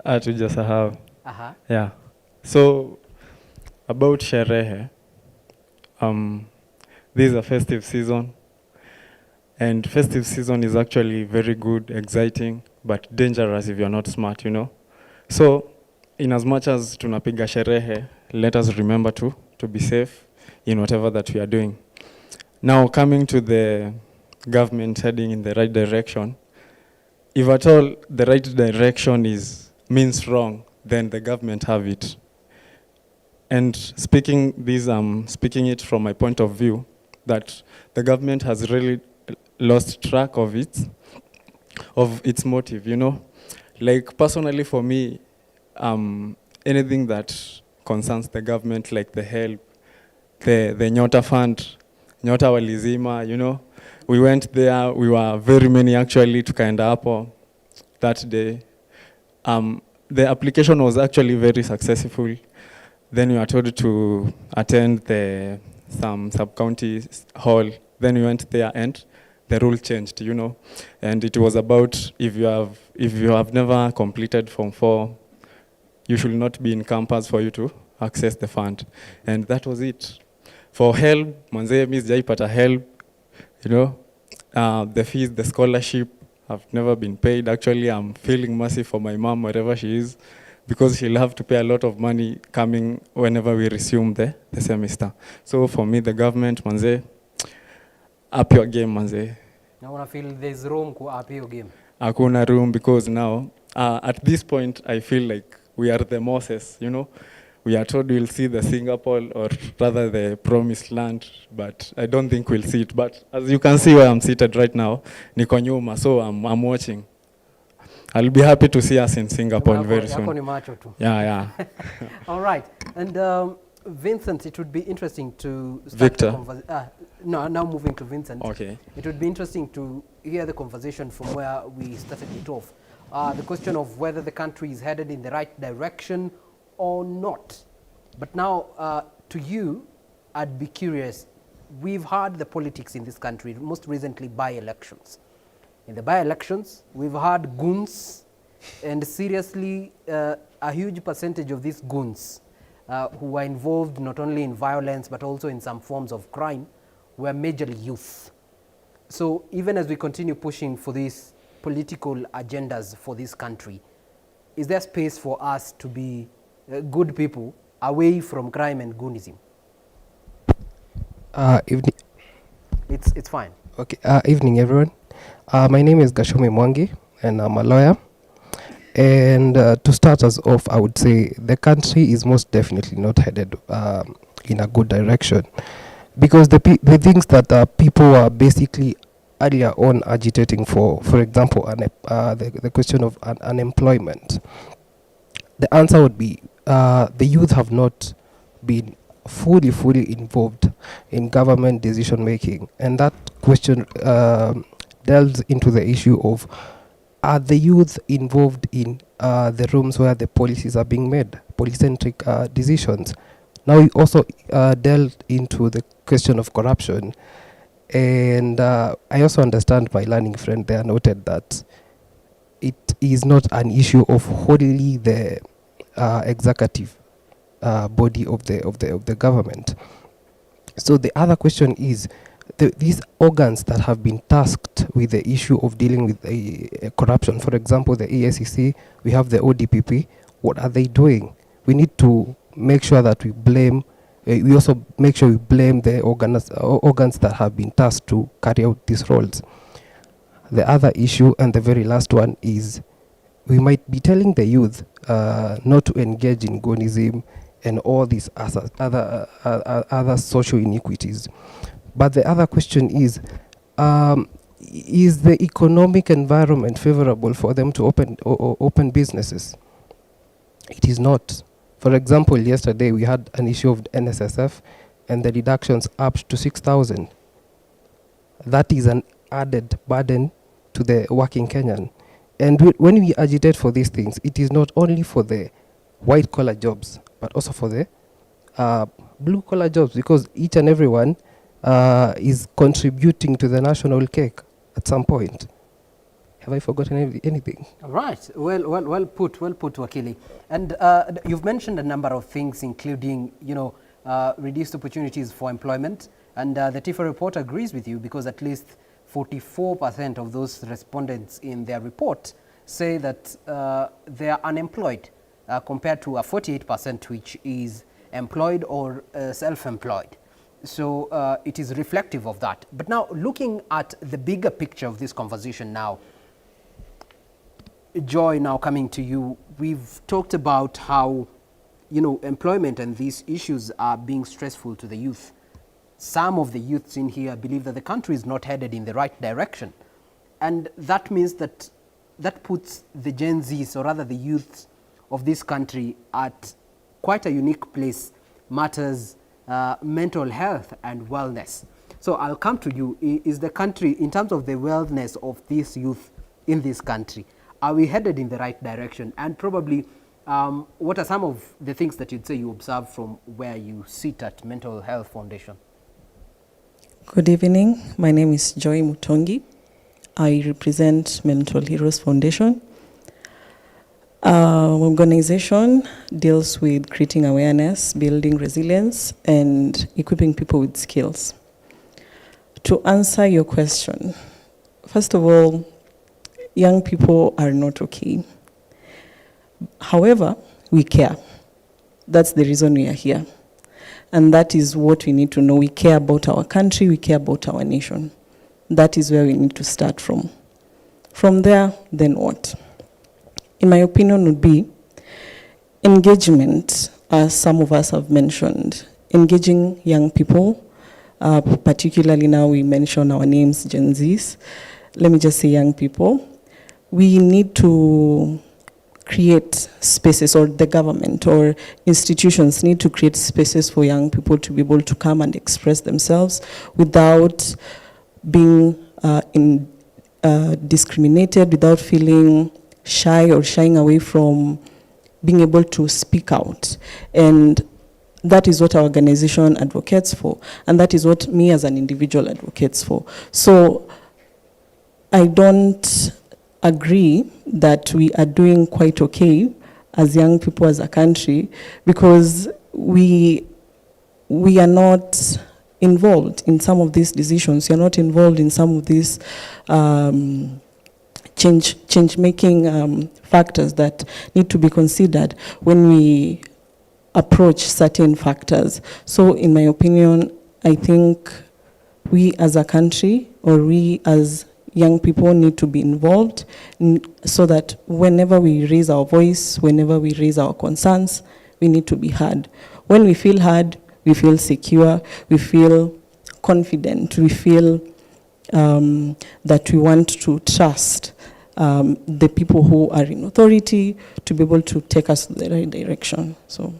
Hatujasahau. Aha. Yeah. So about sherehe, this is a festive season, and festive season is actually very good, exciting, but dangerous if you're not smart. So in as much as tunapiga sherehe, let us remember to be safe in whatever that we are doing. Now, coming to the government heading in the right direction, if at all the right direction is means wrong, then the government have it. And speaking this, speaking it from my point of view, that the government has really lost track of its motive. Like personally for me, anything that concerns the government, like the help, the Nyota Fund, Nyota walizima. We went there, we were very many actually, tukaenda hapo that day. The application was actually very successful. Then we were told to attend the some sub-county hall. Then we went there and the rule changed. And it was about if you have never completed Form 4, you should not be in campus for you to access the fund. And that was it. For HELB, manze mi sijaipata HELB. The fees, the scholarship have never been paid. Actually, I'm feeling mercy for my mom wherever she is, because she'll have to pay a lot of money coming whenever we resume the semester. So for me, the government, manze, up your game, manze. Na una feel there's room ku up hiyo game? Hakuna room, because now, at this point, I feel like we are the Moses. We are told we'll see the Singapore, or rather the promised land, but I don't think we'll see it. But as you can see where I'm seated right now, niko nyuma, so I'm watching. I'll be happy to see us in Singapore very Yako soon. Ni macho tu. Yeah. All right. And Vincent, it would be interesting to start Victor. The no, now moving to Vincent. Okay. It would be interesting to hear the conversation from where we started it off. The question of whether the country is headed in the right direction or not. But now, to you, I'd be curious. We've had the politics in this country, most recently by-elections. In the by-elections, we've had goons, and seriously, a huge percentage of these goons who were involved not only in violence but also in some forms of crime were majorly youth. So even as we continue pushing for these political agendas for this country, is there space for us to be good people away from crime and goonism? Evening. It's fine. Okay. Evening, everyone. My name is Gashome Mwangi, and I'm a lawyer. And to start us off, I would say the country is most definitely not headed in a good direction, because the things that people are basically earlier on agitating for example, the question of unemployment, the answer would be the youth have not been fully involved in government decision making. And that question delves into the issue of, are the youth involved in the rooms where the policies are being made, polycentric decisions? Now we also delved into the question of corruption. And I also understand my learning friend there noted that it is not an issue of wholly the executive body of the government. So the other question is, these organs that have been tasked with the issue of dealing with the corruption, for example, the EACC, we have the ODPP, what are they doing? We need to make sure that we blame, we also make sure we blame the organs that have been tasked to carry out these roles. The other issue, and the very last one, is we might be telling the youth not to engage in goonism and all these other social iniquities. But the other question is the economic environment favorable for them to open businesses? It is not. For example, yesterday we had an issue of NSSF and the deductions up to 6,000. That is an added burden to the working Kenyan. And when we agitate for these things, it is not only for the white collar jobs, but also for the blue collar jobs, because each and everyone is contributing to the national cake at some point. Have I forgotten anything? All right. Well put, Wakili. And you've mentioned a number of things, including reduced opportunities for employment. And the TIFA report agrees with you, because at least 44% of those respondents in their report say that they are unemployed, compared to a 48% which is employed or self-employed. So it is reflective of that. But now, looking at the bigger picture of this conversation now, Joy, now coming to you, we've talked about how employment and these issues are being stressful to the youth. Some of the youths in here believe that the country is not headed in the right direction. And that means that that puts the Gen Zs, or rather the youths of this country, at quite a unique place, matters mental health and wellness. So I'll come to you. Is the country, in terms of the wellness of this youth in this country, are we headed in the right direction? And probably, what are some of the things that you'd say you observe from where you sit at Mental Health Foundation? Good evening. My name is Joy Mutongi. I represent Mental Heroes Foundation. Our organization deals with creating awareness, building resilience, and equipping people with skills. To answer your question, first of all, young people are not okay. However, we care. That's the reason we are here. And that is what we need to know. We care about our country, we care about our nation. That is where we need to start from. From there, then what? In my opinion, would be engagement, as some of us have mentioned, engaging young people, particularly now we mention our names, Gen Zs. Let me just say young people. We need to create spaces, or the government or institutions need to create spaces for young people to be able to come and express themselves without being discriminated, without feeling shy or shying away from being able to speak out. And that is what our organization advocates for, and that is what me as an individual advocates for. So I don't agree that we are doing quite okay as young people as a country, because we are not involved in some of these decisions. We are not involved in some of these change-making factors that need to be considered when we approach certain factors. So in my opinion, I think we as a country, or we as young people, need to be involved so that whenever we raise our voice, whenever we raise our concerns, we need to be heard. When we feel heard, we feel secure, we feel confident, we feel that we want to trust the people who are in authority to be able to take us to the right direction. So,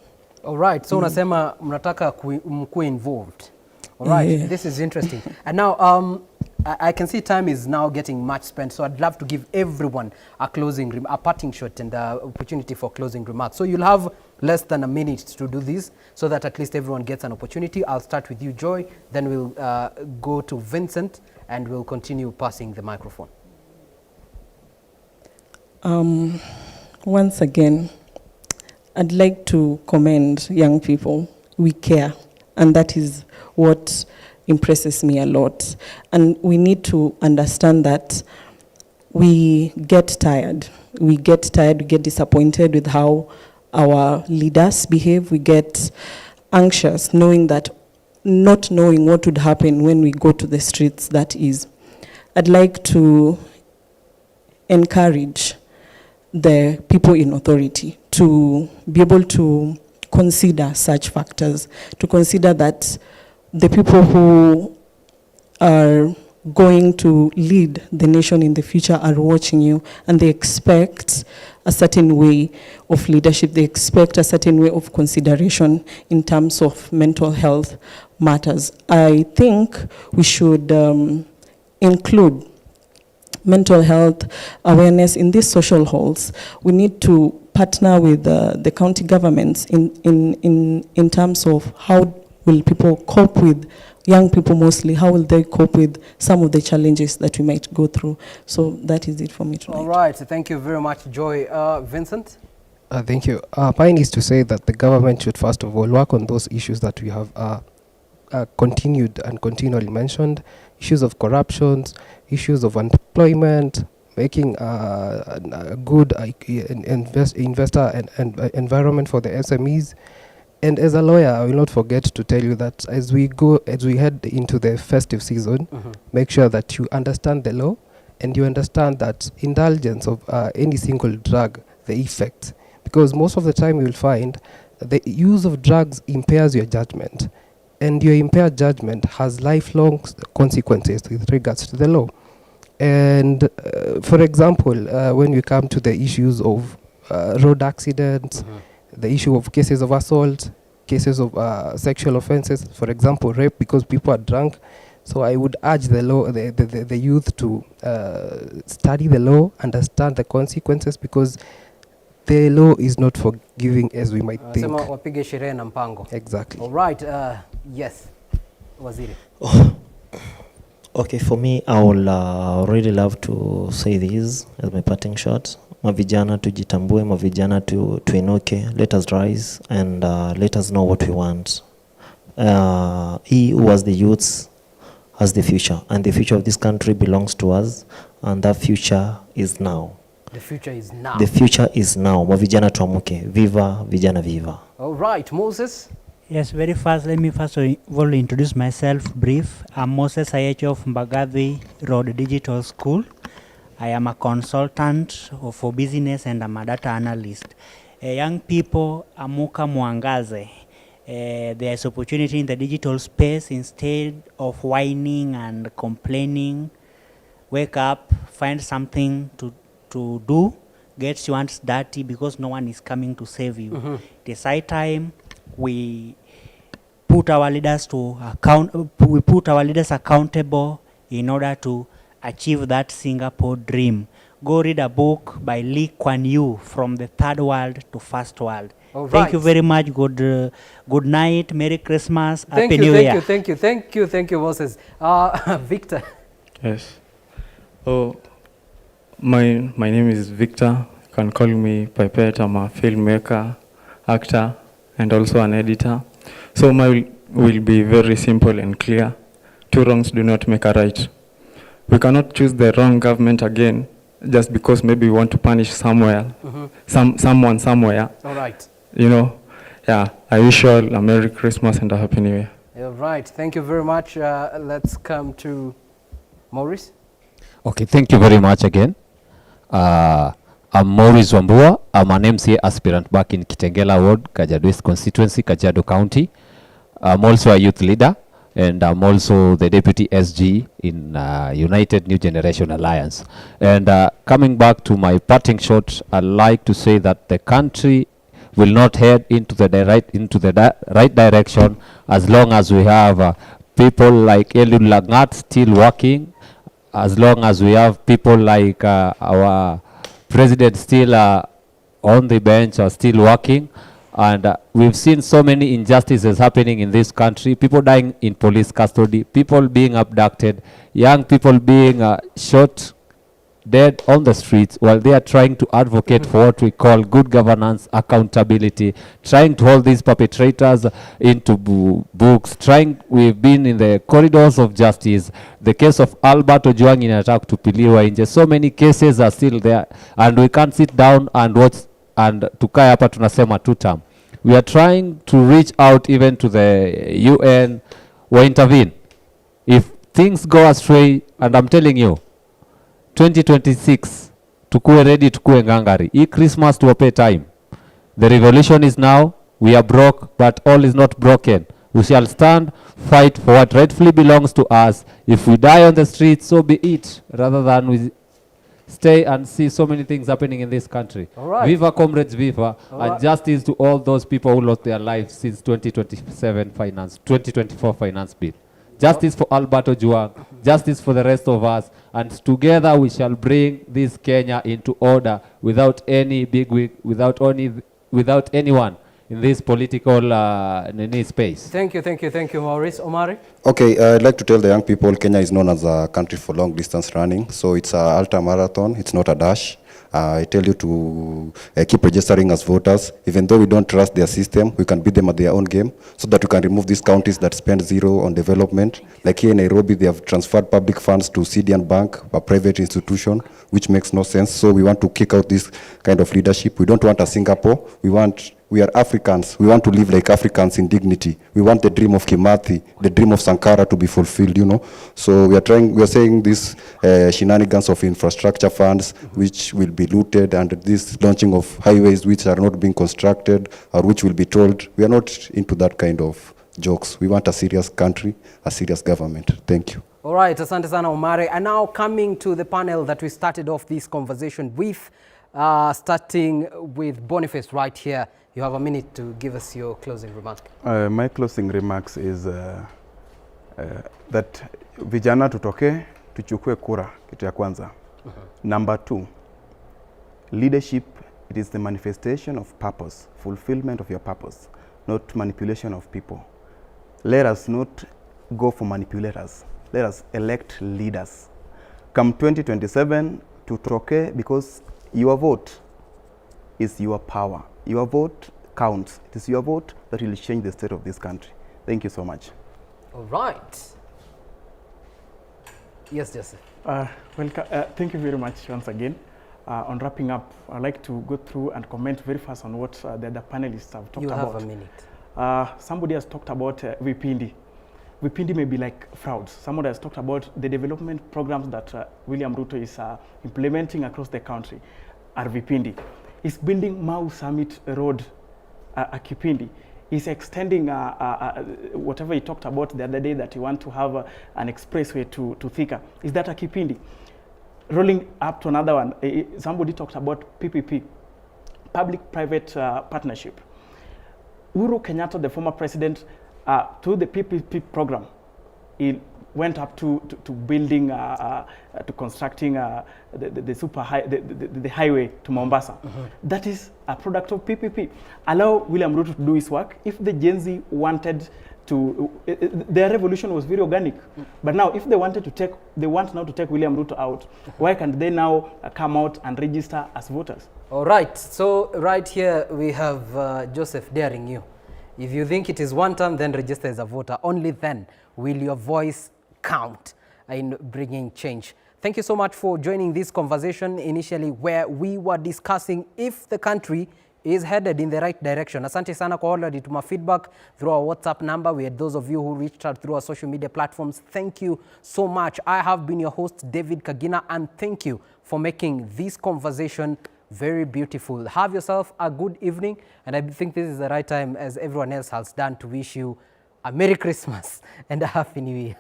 all right, so unasema mnataka mkuwe involved. All right, Yeah. This is interesting. And now, I can see time is now getting much spent, so I'd love to give everyone a closing, a parting shot and opportunity for closing remarks. So you'll have less than a minute to do this, so that at least everyone gets an opportunity. I'll start with you, Joy, then we'll go to Vincent, and we'll continue passing the microphone. Once again, I'd like to commend young people. We care, and that is what impresses me a lot. And we need to understand that we get tired. We get tired, we get disappointed with how our leaders behave. We get anxious knowing that, not knowing what would happen when we go to the streets, that is. I'd like to encourage the people in authority to be able to consider such factors, to consider that the people who are going to lead the nation in the future are watching you, and they expect a certain way of leadership, they expect a certain way of consideration in terms of mental health matters. I think we should include mental health awareness in these social halls. We need to partner with the county governments in terms of how will people cope with, young people mostly, how will they cope with some of the challenges that we might go through. So that is it for me tonight. All right, so thank you very much, Joy. Vincent? Thank you. Mine is to say that the government should first of all work on those issues that we have continued and continually mentioned, issues of corruptions, issues of unemployment, making a good investor and environment for the SMEs. And as a lawyer, I will not forget to tell you that as we head into the festive season, make sure that you understand the law and you understand that indulgence of any single drug, the effect. Because most of the time you will find The use of drugs impairs your judgment, and your impaired judgment has lifelong consequences with regards to the law. And for example, when we come to the issues of road accidents, the issue of cases of assault, cases of sexual offenses, for example, rape, because people are drunk. So I would urge the law, the youth to study the law, understand the consequences, because the law is not forgiving as we might think. Sema wapige sherehe na mpango. Exactly. All right. Yes. Waziri. Okay, for me, I will really love to say this as my parting shot. Mavijana tujitambue, mavijana tuinuke. Let us rise and let us know what we want. He who was the youths has the future, and the future of this country belongs to us, and that future is now. The future is now. The future is now. Mavijana tuamuke. Viva, vijana viva. All right, Moses. Yes, very fast. Let me first of all introduce myself brief. I'm Moses Ayecho of Mbagathi Road Digital School. I am a consultant for business and I'm a data analyst. Young people, amuka mwangaze. There's opportunity in the digital space. Instead of whining and complaining, wake up, find something to do, get your hands dirty, because no one is coming to save you. It is high time we put our leaders to account, we put our leaders accountable in order to achieve that Singapore dream. Go read a book by Lee Kuan Yew, From the Third World to First World. All Thank you right. very much. Good night. Merry Christmas. Thank Happy you, New thank Year. You, thank you, thank you, thank you, Moses. Victor. Yes. Oh, my name is Victor. You can call me Pipette. I'm a filmmaker, actor, and also an editor. So my will be very simple and clear. Two wrongs do not make a right. We cannot choose the wrong government again just because maybe we want to punish somewhere, someone somewhere. All right. I wish you all a Merry Christmas and a Happy New Year. All right. Thank you very much. Let's come to Maurice. Okay, thank you very much again. I'm Maurice Wambua. I'm an MCA aspirant back in Kitengela Ward, Kajiado West constituency, Kajiado County. I'm also a youth leader, and I'm also the deputy SG in United New Generation Alliance. And coming back to my parting shot, I'd like to say that the country will not head into the right direction as long as we have people like Eliud Langat still working, as long as we have people like our president still on the bench or still working. And we've seen so many injustices happening in this country, people dying in police custody, people being abducted, young people being shot dead on the streets while they are trying to advocate for what we call good governance, accountability, trying to hold these perpetrators into books, trying, we've been in the corridors of justice. The case of Albert Ojwang inataka kutupiliwa nje. So many cases are still there, and we can't sit down and watch and tukae hapa tunasema two term. We are trying to reach out even to the UN or intervene. If things go astray, and I'm telling you, 2026, tukue ready, tukue ngangari. Hii Christmas tuwape time. The revolution is now. We are broke, but all is not broken. We shall stand, fight for what rightfully belongs to us. If we die on the streets, so be it, rather than we stay and see so many things happening in this country. All right. Viva comrades, viva, All and right. justice to all those people who lost their lives since 2027 finance, 2024 finance bill. Justice for Albert Ojwang, justice for the rest of us, and together we shall bring this Kenya into order without any big wig, without anyone in this political nini space. Thank you, thank you, thank you, Maurice. Omari? Okay, I'd like to tell the young people Kenya is known as a country for long distance running, so it's an ultra marathon, it's not a dash. I tell you to keep registering as voters. Even though we don't trust their system, we can beat them at their own game so that we can remove these counties that spend zero on development. Like here in Nairobi, they have transferred public funds to Sidian Bank, a private institution, which makes no sense. So we want to kick out this kind of leadership. We don't want a Singapore. We want We are Africans. We want to live like Africans in dignity. We want the dream of Kimathi, the dream of Sankara to be fulfilled. So we are trying, we are saying this shenanigans of infrastructure funds, which will be looted, and this launching of highways which are not being constructed or which will be told. We are not into that kind of jokes. We want a serious country, a serious government. Thank you. All right, asante sana, Omare. And now coming to the panel that we started off this conversation with, starting with Boniface right here. You have a minute to give us your closing remark. My closing remarks is that vijana tutoke tuchukue kura, kitu ya kwanza. Number two, leadership, it is the manifestation of purpose, fulfillment of your purpose, not manipulation of people. Let us not go for manipulators. Let us elect leaders. Come 2027, tutoke, because your vote is your power. Your vote counts. It is your vote that will change the state of this country. Thank you so much. All right. Yes, Joseph. Well, thank you very much once again. On wrapping up, I'd like to go through and comment very fast on what the other panelists have talked You about. Have a minute. Somebody has talked about Vipindi. Vipindi may be like frauds. Somebody has talked about the development programs that William Ruto is implementing across the country are Vipindi. He's building Mau Summit Road, a Kipindi. He's extending whatever he talked about the other day, that he want to have an expressway to Thika. Is that a Kipindi? Rolling up to another one, somebody talked about PPP, public-private partnership. Uhuru Kenyatta, the former president, through the PPP program, he went up to building, to constructing the super high, the highway to Mombasa. That is a product of PPP. Allow William Ruto to do his work. If the Gen Z wanted to, their revolution was very organic. But now, if they wanted to take, they want now to take William Ruto out, why can't they now come out and register as voters? All right. So right here we have Joseph daring you. If you think it is one term, then register as a voter. Only then will your voice count in bringing change. Thank you so much for joining this conversation initially, where we were discussing if the country is headed in the right direction. Asante sana kwa wale walituma feedback through our WhatsApp number. We had those of you who reached out through our social media platforms. Thank you so much. I have been your host, David Kagina, and thank you for making this conversation very beautiful. Have yourself a good evening, and I think this is the right time, as everyone else has done, to wish you a Merry Christmas and a Happy New Year.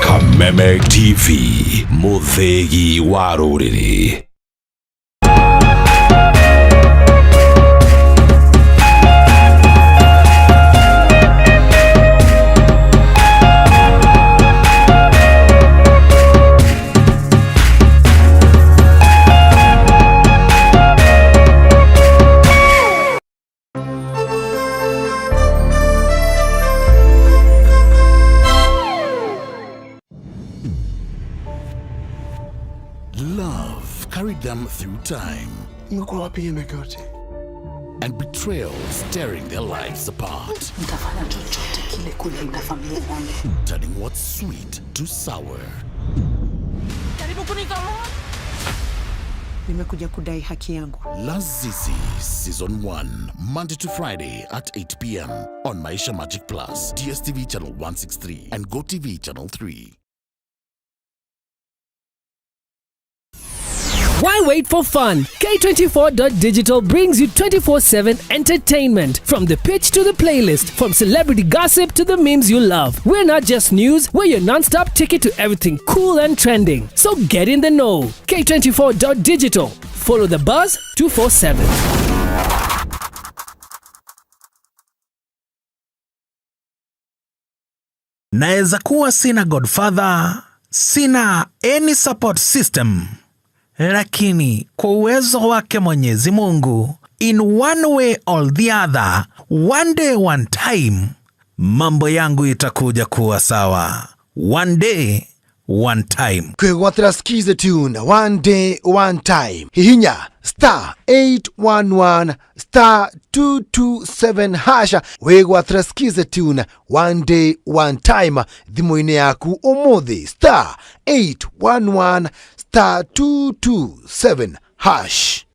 Kameme TV, muthegi wa rũrĩrĩ. Love carried them through time. Umekuwa wapi hii miaka yote? And betrayals tearing their lives apart. Nitafanya chochote kile kulinda familia yangu. Turning what's sweet to sour. Jaribu kunitoa. Nimekuja kudai haki yangu. Lazizi Season 1, Monday to Friday at 8 p.m. on Maisha Magic Plus, DSTV Channel 163, and GoTV Channel 3. Why wait for fun? K24.digital brings you 24/7 entertainment. From the pitch to the playlist, from celebrity gossip to the memes you love. We're not just news, we're your non-stop ticket to everything cool and trending. So get in the know. K24.digital. Follow the buzz 247. Naweza kuwa sina godfather, sina any support system, lakini kwa uwezo wake Mwenyezi Mungu, in one way or the other, one day, one time, mambo yangu itakuja kuwa sawa. One day, one time. Kwĩgwatĩra Skiza tune one day one time, hihinya star 811 star 227 hasha, wĩgwatĩra Skiza tune one day one time thimũ-inĩ yaku ũmũthĩ, star 811 star 227 hash.